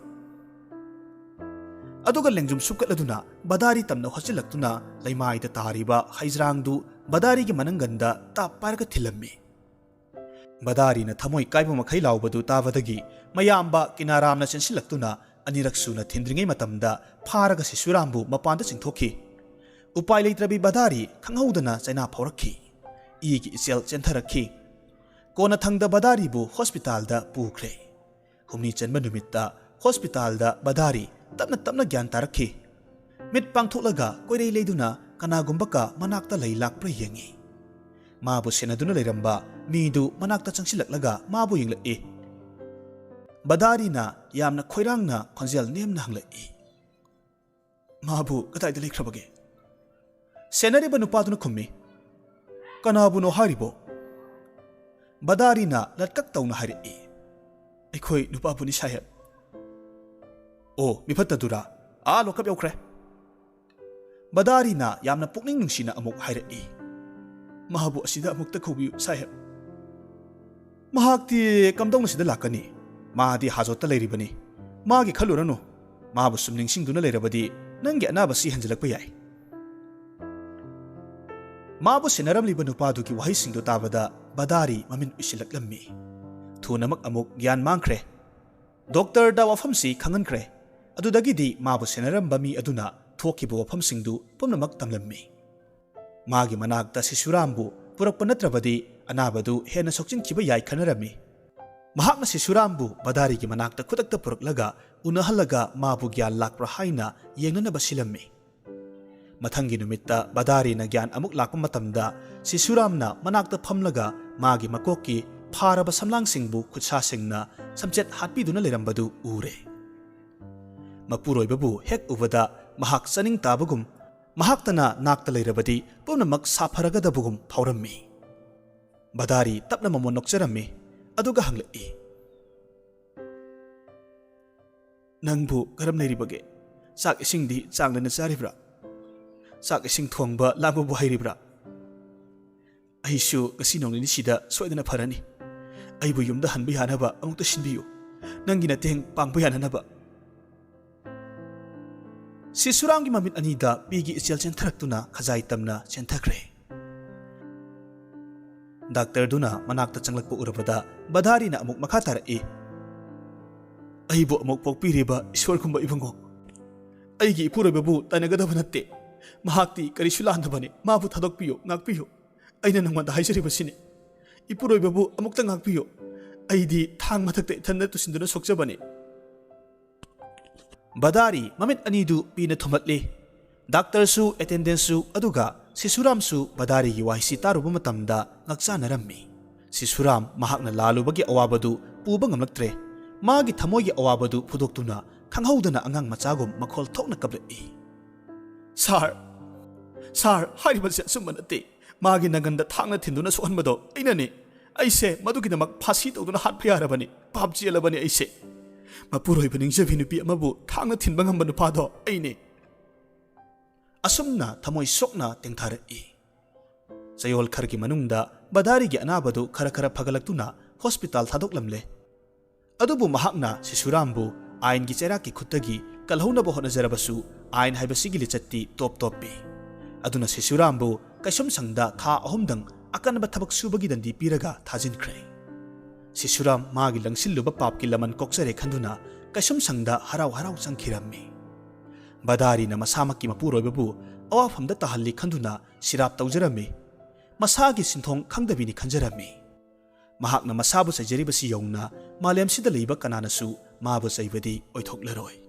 ꯑꯗꯨꯒ ꯂꯦꯡꯖꯨꯝ ꯁꯨꯞꯀꯠꯂꯗꯨꯅ ꯕꯗꯥꯔꯤ ꯇꯝꯅ ꯍꯣꯠꯆꯤꯜꯂꯛꯇꯨꯅ ꯂꯩꯃꯥꯏꯗ ꯇꯥꯔꯤꯕ ꯍꯩꯖ꯭ꯔꯥꯡꯗꯨ ꯕꯗꯥꯔꯤꯒꯤ ꯃꯅꯪꯒꯟꯗ ꯇꯥꯞ ꯄꯥꯏꯔꯒ ꯊꯤꯜꯂꯝꯃꯤ꯫ ꯕꯗꯥꯔꯤꯅ ꯊꯃꯣꯏ ꯀꯥꯏꯕ ꯃꯈꯩ ꯂꯥꯎꯕꯗꯨ ꯇꯥꯕꯗꯒꯤ ꯃꯌꯥꯝꯕ ꯀꯤꯅꯥꯔꯥꯝꯅ ꯆꯦꯟꯁꯤꯜꯂꯛꯇꯨꯅ ꯑꯅꯤꯔꯛ ꯁꯨꯅ ꯊꯤꯟꯗ꯭ꯔꯤꯉꯩ ꯃꯇꯝꯗ ꯐꯥꯔꯒ ꯁꯤꯁꯨꯔꯥꯝꯕꯨ ꯃꯄꯥꯟꯗ ꯆꯤꯡꯊꯣꯛꯈꯤ꯫ ꯎꯄꯥꯏ ꯂꯩꯇ꯭ꯔꯕꯤ ꯕꯗꯥꯔꯤ ꯈꯪꯍꯧꯗꯅ ꯆꯩꯅꯥ ꯐꯥꯎꯔꯛꯈꯤ꯫ ꯏꯒꯤ ꯏꯆꯦꯜ ꯆꯦꯟꯊꯔꯛꯈꯤ꯫ ꯀꯣꯟꯅꯊꯪꯗ ꯕꯗꯥꯔꯤꯕꯨ ꯍꯣꯁꯄꯤꯇꯥꯜꯗ ꯄꯨꯈ꯭ꯔꯦ꯫ ꯍꯨꯝꯅꯤ ꯆꯟꯕ ꯅꯨꯃꯤꯠꯇ ꯍꯣꯁꯄꯤꯇꯥꯜꯗ ꯕꯗꯥꯔꯤ ꯇꯞꯅ ꯇꯞꯅ ꯒ꯭ꯌꯥꯟ ꯇꯥꯔꯛꯈꯤ꯫ ꯃꯤꯠ ꯄꯥꯡꯊꯣꯛꯂꯒ ꯀꯣꯏꯔꯩ ꯂꯩꯗꯨꯅ ꯀꯅꯥꯒꯨꯝꯕꯀ ꯃꯅꯥꯛꯇ ꯂꯩ ꯂꯥꯛꯄ꯭ꯔꯥ ꯌꯦꯡꯉꯤ꯫ ꯃꯥꯕꯨ ꯁꯦꯟꯅꯗꯨꯅ ꯂꯩꯔꯝꯕ ꯃꯤꯗꯨ ꯃꯅꯥꯛꯇ ꯆꯪꯁꯤꯜꯂꯛꯂꯒ ꯃꯥꯕꯨ ꯌꯦꯡꯂꯛꯏ꯫ ꯕꯗꯥꯔꯤꯅ ꯌꯥꯝꯅ ꯈꯣꯏꯔꯥꯡꯅ ꯈꯣꯟꯖꯦꯜ ꯅꯦꯝꯅ ꯍꯪꯂꯛꯏ, "ꯃꯥꯕꯨ ꯀꯗꯥꯏꯗ ꯂꯩꯈ꯭ꯔꯕꯒꯦ?" ꯁꯦꯟꯅꯔꯤꯕ ꯅꯨꯄꯥꯗꯨꯅ ꯈꯨꯝꯃꯤ, "ꯀꯅꯥꯕꯨꯅꯣ ꯍꯥꯏꯔꯤꯕꯣ?" ꯕꯗꯥꯔꯤꯅ ꯂꯠꯀꯛ ꯇꯧꯅ ꯍꯥꯏꯔꯛꯏ, "ꯑꯩꯈꯣꯏ ꯅꯨꯄꯥꯕꯨꯅꯤ ꯁꯥꯍꯦꯕ꯫" "ꯑꯣ, ꯃꯤꯐꯠꯇꯗꯨꯔꯥ? ꯑꯥ, ꯂꯣꯀꯞ ꯌꯧꯈ꯭ꯔꯦ꯫" ꯕꯗꯥꯔꯤꯅ ꯌꯥꯝꯅ ꯄꯨꯛꯅꯤꯡ ꯅꯨꯡꯁꯤꯅ ꯑꯃꯨꯛ ꯍꯥꯏꯔꯛꯏ, "ꯃꯍꯥꯛꯄꯨ ꯑꯁꯤꯗ ꯑꯃꯨꯛꯇ ꯀꯧꯕꯤꯌꯨ ꯁꯥꯍꯦꯕ꯫" "ꯃꯍꯥꯛꯇꯤ ꯀꯝꯗꯧꯅ ꯁꯤꯗ ꯂꯥꯛꯀꯅꯤ? ꯃꯥꯗꯤ ꯍꯥꯖꯣꯠꯇ ꯂꯩꯔꯤꯕꯅꯤ꯫ ꯃꯥꯒꯤ ꯈꯜꯂꯨꯔꯅꯨ꯫ ꯃꯥꯕꯨ ꯁꯨꯝ ꯅꯤꯡꯁꯤꯡꯗꯨꯅ ꯂꯩꯔꯕꯗꯤ ꯅꯪꯒꯤ ꯑꯅꯥꯕꯁꯤ ꯍꯦꯟꯖꯤꯜꯂꯛꯄ ꯌꯥꯏ꯫" ꯃꯥꯕꯨ ꯁꯦꯟꯅꯔꯝꯂꯤꯕ ꯅꯨꯄꯥꯗꯨꯒꯤ ꯋꯥꯍꯩꯁꯤꯡꯗꯨ ꯇꯥꯕꯗ ꯕꯗꯥꯔꯤ ꯃꯃꯤꯠ ꯎꯏꯁꯤꯜꯂꯛꯂꯝꯃꯤ꯫ ꯊꯨꯅꯃꯛ ꯑꯃꯨꯛ ꯒ꯭ꯌꯥꯟ ꯃꯥꯡꯈ꯭ꯔꯦ꯫ ꯗꯣꯛꯇꯔꯗ ꯋꯥꯐꯝꯁꯤ ꯈꯪꯍꯟꯈ꯭ꯔꯦ꯫ ꯑꯗꯨꯗꯒꯤꯗꯤ ꯃꯥꯕꯨ ꯁꯦꯟꯅꯔꯝꯕ ꯃꯤ ꯑꯗꯨꯅ ꯊꯣꯛꯈꯤꯕ ꯋꯥꯐꯝꯁꯤꯡꯗꯨ ꯄꯨꯝꯅꯃꯛ ꯇꯝꯂꯝꯃꯤ꯫ ꯃꯥꯒꯤ ꯃꯅꯥꯛꯇ ꯁꯤꯁꯨꯔꯥꯝꯕꯨ ꯄꯨꯔꯛꯄ ꯅꯠꯇ꯭ꯔꯕꯗꯤ ꯑꯅꯥꯕꯗꯨ ꯍꯦꯟꯅ ꯁꯣꯛꯆꯤꯟꯈꯤꯕ ꯌꯥꯏ ꯈꯟꯅꯔꯝꯃꯤ꯫ ꯃꯍꯥꯛꯅ ꯁꯤꯁꯨꯔꯥꯝꯕꯨ ꯕꯗꯥꯔꯤꯒꯤ ꯃꯅꯥꯛꯇ ꯈꯨꯗꯛꯇ ꯄꯨꯔꯛꯂꯒ ꯎꯅꯍꯜꯂꯒ ꯃꯥꯕꯨ ꯒ꯭ꯌꯥꯟ ꯂꯥꯛꯄ꯭ꯔꯥ ꯍꯥꯏꯅ ꯌꯦꯡꯅꯅꯕ ꯁꯤꯜꯂꯝꯃꯤ꯫ ꯃꯊꯪꯒꯤ ꯅꯨꯃꯤꯠꯇ ꯕꯗꯥꯔꯤꯅ ꯒ꯭ꯌꯥꯟ ꯑꯃꯨꯛ ꯂꯥꯛꯄ ꯃꯇꯝꯗ ꯁꯤꯁꯨꯔꯥꯝꯅ ꯃꯅꯥꯛꯇ ꯐꯝꯂꯒ ꯃꯥꯒꯤ ꯃꯀꯣꯛꯀꯤ ꯐꯥꯔꯕ ꯁꯝꯂꯥꯡꯁꯤꯡꯕꯨ ꯈꯨꯠꯁꯥꯁꯤꯡꯅ ꯁꯝꯆꯦꯠ ꯍꯥꯠꯄꯤꯗꯨꯅ ꯂꯩꯔꯝꯕꯗꯨ ꯎꯔꯦ꯫ ꯃꯄꯨꯔꯣꯏꯕꯕꯨ ꯍꯦꯛ ꯎꯕꯗ ꯃꯍꯥꯛ ꯆꯥꯅꯤꯡ ꯇꯥꯕꯒꯨꯝ, ꯃꯍꯥꯛꯇꯅ ꯅꯥꯛꯇ ꯂꯩꯔꯕꯗꯤ ꯄꯨꯝꯅꯃꯛ ꯁꯥꯐꯔꯒꯗꯕꯒꯨꯝ ꯐꯥꯎꯔꯝꯃꯤ꯫ ꯕꯗꯥꯔꯤ ꯇꯞꯅ ꯃꯃꯣꯟ ꯅꯣꯛꯆꯔꯝꯃꯤ, ꯑꯗꯨꯒ ꯍꯪꯂꯛꯏ, "ꯅꯪꯕꯨ ꯀꯔꯝ ꯂꯩꯔꯤꯕꯒꯦ? ꯆꯥꯛ ꯏꯁꯤꯡꯗꯤ ꯆꯥꯡ ꯅꯥꯏꯅ ꯆꯥꯔꯤꯕ꯭ꯔꯥ? ꯆꯥꯛ ꯏꯁꯤꯡ ꯊꯣꯡꯕ ꯂꯥꯡꯕꯕꯨ ꯍꯩꯔꯤꯕ꯭ꯔꯥ?" "ꯑꯩꯁꯨ ꯉꯁꯤ ꯅꯣꯡ ꯅꯤꯅꯤꯁꯤꯗ ꯁꯣꯏꯗꯅ ꯐꯔꯅꯤ꯫ ꯑꯩꯕꯨ ꯌꯨꯝꯗ ꯍꯟꯕ ꯌꯥꯅꯕ ꯑꯃꯨꯛꯇ ꯁꯤꯟꯕꯤꯌꯨ, ꯅꯪꯒꯤ ꯃꯇꯦꯡ ꯄꯥꯡꯕ ꯌꯥꯅꯅꯕ꯫" ꯁꯤꯁꯨꯔꯥꯝꯒꯤ ꯃꯃꯤꯠ ꯑꯅꯤꯗ ꯄꯤꯒꯤ ꯏꯆꯦꯜ ꯆꯦꯟꯊꯔꯛꯇꯨꯅ ꯈꯖꯥꯏ ꯇꯝꯅ ꯆꯦꯟꯊꯈ꯭ꯔꯦ꯫ ꯗꯥꯛꯇꯔꯗꯨꯅ ꯃꯅꯥꯛꯇ ꯆꯪꯂꯛꯄ ꯎꯔꯕꯗ ꯕꯗꯥꯔꯤꯅ ꯑꯃꯨꯛ ꯃꯈꯥ ꯇꯥꯔꯛꯏ, "ꯑꯩꯕꯨ ꯑꯃꯨꯛ ꯄꯣꯛꯄꯤꯔꯤꯕ ꯏꯁꯣꯔꯒꯨꯝꯕ ꯏꯕꯨꯡꯉꯣ, ꯑꯩꯒꯤ ꯏꯄꯨꯔꯣꯏꯕꯕꯨ ꯇꯥꯏꯅꯒꯗꯕ ꯅꯠꯇꯦ꯫ ꯃꯍꯥꯛꯇꯤ ꯀꯔꯤꯁꯨ ꯂꯥꯟꯗꯕꯅꯤ꯫ ꯃꯥꯕꯨ ꯊꯥꯗꯣꯛꯄꯤꯌꯨ, ꯉꯥꯛꯄꯤꯌꯨ꯫ ꯑꯩꯅ ꯅꯉꯣꯟꯗ ꯍꯥꯏꯖꯔꯤꯕꯁꯤꯅꯤ꯫ ꯏꯄꯨꯔꯣꯏꯕꯕꯨ ꯑꯃꯨꯛꯇ ꯉꯥꯛꯄꯤꯌꯨ꯫ ꯑꯩꯗꯤ ꯊꯥꯡ ꯃꯊꯛꯇ ꯏꯊꯟꯗ ꯇꯨꯁꯤꯟꯗꯨꯅ ꯁꯣꯛꯆꯕꯅꯤ꯫" ꯕꯗꯥꯔꯤ ꯃꯃꯤꯠ ꯑꯅꯤꯗꯨ ꯄꯤꯅ ꯊꯨꯝꯍꯠꯂꯤ꯫ ꯗꯥꯛꯇꯔꯁꯨ, ꯑꯦꯇꯦꯟꯗꯦꯟꯁꯨ, ꯑꯗꯨꯒ ꯁꯤꯁꯨꯔꯥꯝꯁꯨ ꯕꯗꯥꯔꯤꯒꯤ ꯋꯥꯍꯩꯁꯤ ꯇꯥꯔꯨꯕ ꯃꯇꯝꯗ ꯉꯛꯆꯥꯅꯔꯝꯃꯤ꯫ ꯁꯤꯁꯨꯔꯥꯝ ꯃꯍꯥꯛꯅ ꯂꯥꯜꯂꯨꯕꯒꯤ ꯑꯋꯥꯕꯗꯨ ꯄꯨꯕ ꯉꯝꯂꯛꯇ꯭ꯔꯦ꯫ ꯃꯥꯒꯤ ꯊꯃꯣꯏꯒꯤ ꯑꯋꯥꯕꯗꯨ ꯐꯨꯗꯣꯛꯇꯨꯅ ꯈꯪꯍꯧꯗꯅ ꯑꯉꯥꯡ ꯃꯆꯥꯒꯨꯝ ꯃꯈꯣꯜ ꯊꯣꯛꯅ ꯀꯞꯂꯛꯏ꯫ "ꯁꯥꯔ, ꯁꯥꯔ, ꯍꯥꯏꯔꯤꯕꯁꯦ ꯑꯆꯨꯝꯕ ꯅꯠꯇꯦ꯫ ꯃꯥꯒꯤ ꯅꯪꯒꯟꯗ ꯊꯥꯡꯅ ꯊꯤꯟꯗꯨꯅ ꯁꯣꯛꯍꯟꯕꯗꯣ ꯑꯩꯅꯅꯦ꯫ ꯑꯩꯁꯦ ꯃꯗꯨꯒꯤꯗꯃꯛ ꯐꯥꯁꯤ ꯇꯧꯗꯨꯅ ꯍꯥꯠꯄ ꯌꯥꯔꯕꯅꯤ꯫ ꯄꯥꯞ ꯆꯦꯜꯂꯕꯅꯤ ꯑꯩꯁꯦ꯫ ꯃꯄꯨꯔꯣꯏꯕ ꯅꯤꯡꯖꯕꯤ ꯅꯨꯄꯤ ꯑꯃꯕꯨ ꯊꯥꯡꯅ ꯊꯤꯟꯕ ꯉꯝꯕ ꯅꯨꯄꯥꯗꯣ ꯑꯩꯅꯦ꯫" ꯑꯁꯨꯝꯅ ꯊꯃꯣꯏ ꯁꯣꯛꯅ ꯇꯦꯡꯊꯥꯔꯛꯏ꯫ ꯆꯌꯣꯜ ꯈꯔꯒꯤ ꯃꯅꯨꯡꯗ ꯕꯗꯥꯔꯤꯒꯤ ꯑꯅꯥꯕꯗꯨ ꯈꯔ ꯈꯔ ꯐꯒꯠꯂꯛꯇꯨꯅ ꯍꯣꯁꯄꯤꯇꯥꯜ ꯊꯥꯗꯣꯛꯂꯝꯂꯦ꯫ ꯑꯗꯨꯕꯨ ꯃꯍꯥꯛꯅ ꯁꯤꯁꯨꯔꯥꯝꯕꯨ ꯑꯥꯏꯟꯒꯤ ꯆꯩꯔꯥꯛꯀꯤ ꯈꯨꯠꯇꯒꯤ ꯀꯜꯍꯧꯅꯕ ꯍꯣꯠꯅꯖꯔꯕꯁꯨ, ꯑꯥꯏꯟ ꯍꯥꯏꯕꯁꯤꯒꯤ ꯂꯤꯆꯠꯇꯤ ꯇꯣꯞ ꯇꯣꯞꯄꯤ꯫ ꯑꯗꯨꯅ ꯁꯤꯁꯨꯔꯥꯝꯕꯨ ꯀꯩꯁꯨꯝꯁꯪꯗ ꯊꯥ ꯑꯍꯨꯝꯗꯪ ꯑꯀꯟꯕ ꯊꯕꯛ ꯁꯨꯕꯒꯤ ꯗꯟꯗꯤ ꯄꯤꯔꯒ ꯊꯥꯖꯤꯟꯈ꯭ꯔꯦ꯫ ꯁꯤꯁꯨꯔꯥꯝ ꯃꯥꯒꯤ ꯂꯪꯁꯤꯜꯂꯨꯕ ꯄꯥꯞꯀꯤ ꯂꯃꯟ ꯀꯣꯛꯆꯔꯦ ꯈꯟꯗꯨꯅ ꯀꯩꯁꯨꯝꯁꯪꯗ ꯍꯔꯥꯎ ꯍꯔꯥꯎ ꯆꯪꯈꯤꯔꯝꯃꯤ꯫ ꯕꯗꯥꯔꯤꯅ ꯃꯁꯥꯃꯛꯀꯤ ꯃꯄꯨꯔꯣꯏꯕꯕꯨ ꯑꯋꯥꯐꯝꯗ ꯇꯥꯍꯜꯂꯤ ꯈꯟꯗꯨꯅ ꯁꯤꯔꯥꯞ ꯇꯧꯖꯔꯝꯃꯤ꯫ ꯃꯁꯥꯒꯤ ꯁꯤꯟꯊꯣꯡ ꯈꯪꯗꯕꯤꯅꯤ ꯈꯟꯖꯔꯝꯃꯤ꯫ ꯃꯍꯥꯛꯅ ꯃꯁꯥꯕꯨ ꯆꯩꯖꯔꯤꯕꯁꯤ ꯌꯧꯅ ꯃꯥꯂꯦꯝꯁꯤꯗ ꯂꯩꯕ ꯀꯅꯥꯅꯁꯨ ꯃꯥꯕꯨ ꯆꯩꯕꯗꯤ ꯑꯣꯏꯊꯣꯛꯂꯔꯣꯏ꯫